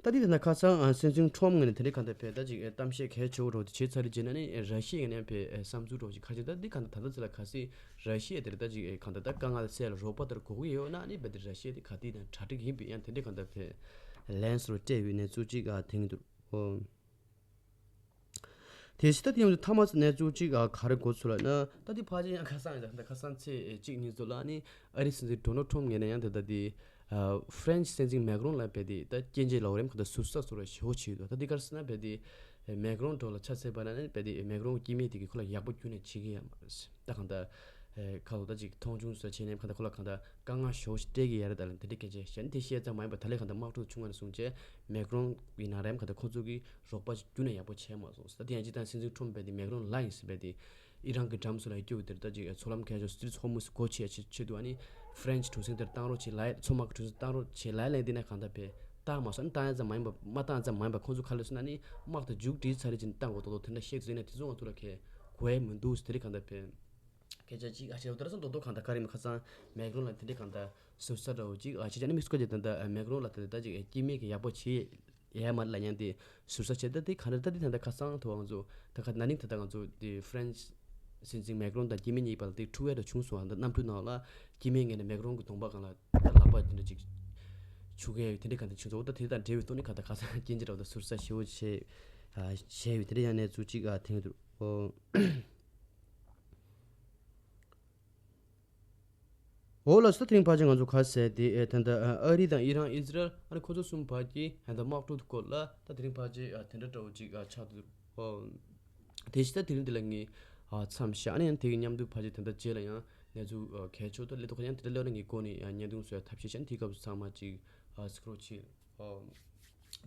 ད་འདི་ད་ལྟ་ཁ་སང་ཨ་སྲིད་འཛིན་ཁྲོམ་ངོས་ནས་དེ་འདྲའི་གང་ལྟར་བས་ད་ཅིག་ཨེ་གཏམ་བཤད་གལ་ཆེ་བོ་འདྲ་བོ་དེ་བྱས་ཚར་རྗེས་ན་ནི་ཨེ་ར་ཤི་ཡའི་ངོས་ནས་བས་ཨེ་བསམ་ཚུལ་འདྲ་བོ་ཅིག་ཁ་ཤས་ད་འདི་གང་ལྟར་ད་ལྟ་ཚེ་ལ་གལ་སྲིད་ར་ཤི་ཡ་དེར་ད་ཅིག་ཨེ་གང་ལྟར་ད་དཀའ་ངལ་སེལ་ལ་རོགས་པ་དེར་དགོས་ཀྱི་ཡོད་ན་ནི་བས་དེ་ར་ཤི་ཡ་དེ་ག་དུས་ཡིན་ནའང་གྲ་སྒྲིག་ཡིན་པའི་ཡང་དེ་འདྲའི་གང་ལྟར་བས་ལན་སོར་སྤྲད་ཡོད་གནས་ཚུལ་ཅིག་ཨ་དེང་དུ་ཨོ། དེ་བཞིན་ད་དེ་ཡང་ཐ་མ་གནས་ཚུལ་གཅིག་ག་རེ་གོ་ཚུལ་ལ་ན་ད་དེ་ཕལ་ཆེར་ཡང་ཁ་སང་ཡང་ད་ཁ་སང་ཚེས་གཅིག་ཉིན་ཚོ་ལ་ནི་ཨ་རིའི་སྲིད་འཛིན་ཌོ་ནལ་ཊམ་ངོས་ནས་ཡང་ད་ད་དེ་ཧྥ་རན་སི་སྲིད་འཛིན་མེག་རོན་ལ་བས་དེ་ད་སྐྱོན་བརྗོད་ལབ་རེམ་ཁ་ད་ཟུར་ཟ་ཟུར་བ་ཞེ་བོ་བྱས་འདུག་ད་དེ་ག་རེ་ཟེར་ན་བས་དེ་མེག་རོན་འགྲོ་ལ་ཆ་ཚད་པ་ན་ནི་བས་དེ་མེག་རོན་སྐྱེ་དམན་དེ་གི་ཁོ་ལ་ཡག་པོ་ཁྱོན་ནས་བྱེད་ཀྱི་ཡོད་མ་རེད། ད་གང་ལྟར་ཁ་ལོ་ད་ཅིག་མཐོང་ཆུང་ཟེར་བྱས་ནས་ཁ་ད་ཁོ་ལ་གང་ལྟར་དཀའ་ངལ་ཞེ་བོ་ཞིག་སྤྲད་ཀྱི་ཡ་རེད། ད་ལན་དེ་འདྲའི་སྐད་ཆ་བཤད་ནི་དེ་བཤད་ཙམ་མ་ཡིན་པར་ད་ལན་གང་ལྟར་དམག་འཁྲུག་བྱུང་བ་ནས་བཟུང་བྱས་མེག་རོན་ཡིན་ན་རེམ་ཁ་ད་ཁོ་ཚོ་གིས་རོགས་པ་ཞིག་ཁྱོན་ནས་ཡག་པོ་བྱས་མ་སོང་། ད་དེ་ཡང་སྤྱིར་བཏང་སྲིད་འཛིན་ཁྲོམ་བས་དེ་མེག་རོན་ལ་ཡིན་ཟེར་བས་དེ་ཨི་རན་གྱི་འགྲམ་སུ་ལ་ཡོད་རྒྱུ་དེར་ད་ཅིག་མཚོ་ལམ་གས་ཆོག་སི་ཊི་རིཊ་ཧོར་མུ་ཛི་སྒོ་ཕྱེ་ཆེད་དུ་ཨ་ནི་ཧྥ་རན་སི་གྲུ་གཟིངས་དེར་བཏང་རོགས་བྱེད་ལ་མཚོ་དམག་གི་གྲུ་གཟིངས་བཏང་རོགས་བྱེད་ལ་ལན་འདི་ན་གང་ལྟར་བས་བཏང་མ་སོང་ཨ་ནི་བཏང་ཡ་ཙམ་མ་ཡིན་པ་མ་བཏང་ཙམ་མ་ཡིན་པ་ཁོང་ཚོ་ག་ལ་སོང་ན་ནི་དམག་དེ་མཇུག་སྒྲིལ་ཚར་རེ་ཅིག་བཏང་དགོས་དོག་དོག་དེ་འདྲ་བཤད་ཟིན་ན་དེ་ཚོ་ང་ཚོ་ལ་གས་གོ་ཡ་མི་འདུག་ཟེར་དེ་རིགས་གང་ལྟར་བས་སྐད་ཆ་གཅིག་ཨ་ཆེ་བ་དེར་སོང་དོག་དོག་གང་ལྟར་ག་རེ་མི་ཁ་སང་མེག་རོན་ལ་དེ་འདྲའི་གང་ལྟར་ཟུར་ཟ་འདྲ་བོ་ཅིག་ཨ་ཆེ་ཆ་ནི་མི་སྐོར་གྱི་ད་ལྟ་མེག་རོན་ལ་ད་ལྟ་ཅིག་སྐྱེ་དམན་གྱི་ཡག་པོ་བྱེད་ཡ་མ་རེད་ལ་ཡང་དེ་ཟུར་ཟ་བྱེད་ད་དེ་ག་རེ་ད་དེ་ད་ལྟ་ཁ་སང་ཐུབ་ང་ཚོ་ད་ཁ་ན་ནིང་ད་ལྟ་ང་ཚོ་དེ་ཧྥ་རན་སི་སྲིད་འཛིན་མེག་རོན་དང་སྐྱེ་དམན་གཉིས་བར་ལ་དེ་འཁྲུག་ཡ་འདྲ་བྱུང་སོང་ཨ། ད་གནམ་གྲུའི་ནང་ལ་སྐྱེ་དམན་ངོས་ནས་མེག་རོན་གྱི་གདོང་པ་སྒང་ལ་ད་ལག་པ་དེ་འདྲ་ཅིག་འཆུ་མཁན་དེ་འདྲ་གང་ལྟར་བྱུང་སོང་། ད་དེ་དང་འབྲེལ་བའི་ཐོག་ནས་ག་ད་སྐྱེ་དམན་འདྲ་བོ་ད་ཟུར་ཟ་ཞེ་བོ་བྱས་བྱས་ཡོད་དེ་འདྲ་ཡང་གནས་ཚུལ་ཅིག་ཨ་ཐེངས་དུ་ཨོ། འོ་ལགས་སོ། ད་དེ་རིང་ཕལ་ཆེར་ང་ཚོ་ག་རེ་ཟེར་དེ་ཨེ་ད་ལྟ་ཨ་རི་དང་ཨི་རན་ཨི་ཟི་རལ་ཨ་ནི་ཁོ་ཚོ་གསུམ་བར་གྱི་ཨ་ད་དམག་འཁྲུག་སྐོར་ལ་ད་དེ་རིང་ཕལ་ཆེར་ཨ་དེ་འདྲ་འདྲ་བོ་ཅིག་ཨ་ཆགས་འདུག་ཨོ། དེ་བཞིན་ད་དེ་རིང་འདི་ལ་ངས་ཨ་མཚམས་བཞག་ཨ་ནི་ཡང་དེ་གི་མཉམ་དུ་ཕལ་ཆེར་ད་ལྟ་རྗེས་ལ་ཡང་གནས་ཚུལ་ཨ་གལ་ཆེ་ད་སླེབས་དུས་ཁ་ཡང་དེ་འདྲ་སླེབས་ན་ངས་སྒོ་ནས་ཨ་བརྙན་ཐུང་བཟོ་ཡ་ཐབས་ཤེས་བྱས་ནས་དེའི་སྐབས་སུ་ཚང་མ་ཅིག་ཨ་སྐྱོར་བྱེད། ཨོ།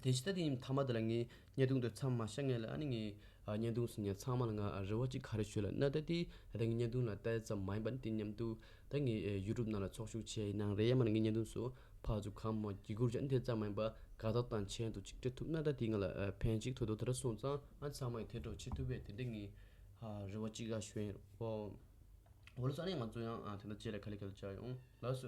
དེ་བཞིན་ད་དེ་ཡིན་མཐའ་མ་དེ་ལ་ངས་བརྙན་ཐུང་དེ་མཚམས་མ་བཞག་སྔོན་ལ་ཨ་ནི་ངས་ཨ་བརྙན་ཐུང་ཟིན་མཁན་ཚང་མ་ལ་ང་ཨ་རེ་བ་གཅིག་ག་རེ་ཞུ་ལབ་ན་ད་དེ་ད་ལྟ་ངས་བརྙན་ཐུང་ལ་ལྟ་ཡ་ཙམ་མ་ཡིན་པ་ནི་དེ་མཉམ་དུ་ད་ངས་ཨེ་ཡུ་ཊུབ་ནང་ལ་ཚོགས་ཞུགས་བྱས་ཡིན་ནའང་རེད། ཡང་མིན་ན་ངས་བརྙན་ཐུང་ཚོ་ཕར་ཚུར་གང་མང་བརྒྱུད་བསྐུར་བྱས་ནི་དེ་ཙམ་མ་ཡིན་པ་དགའ་རྟགས་དང་མཆན་དུ་གཅིག་སྤྲད་ཐུབ་ན་ད་དེ་ང་ལ་ཨ་ཕན་ཅིག་ཐོགས་འདུག་དེ་འདྲ་སོང་ཙང་ཨ་ཚང་མ་ཡིས་དེ་འདྲ་བྱེད་ཐུབ་པས་དེ་འདྲ་ངས་ཨ་རེ་བ་གཅིག་ཨ་ཞུ་ཡིན། ཨོ། འོ་ལགས་སོ། ཨ་ནི་ང་ཚོ་ཡང་ཨ་དེ་འདྲ་རྗེས་ལ་ག་ལེ་ག་ལེ་བཅར་ཡོང་། ལགས་སོ།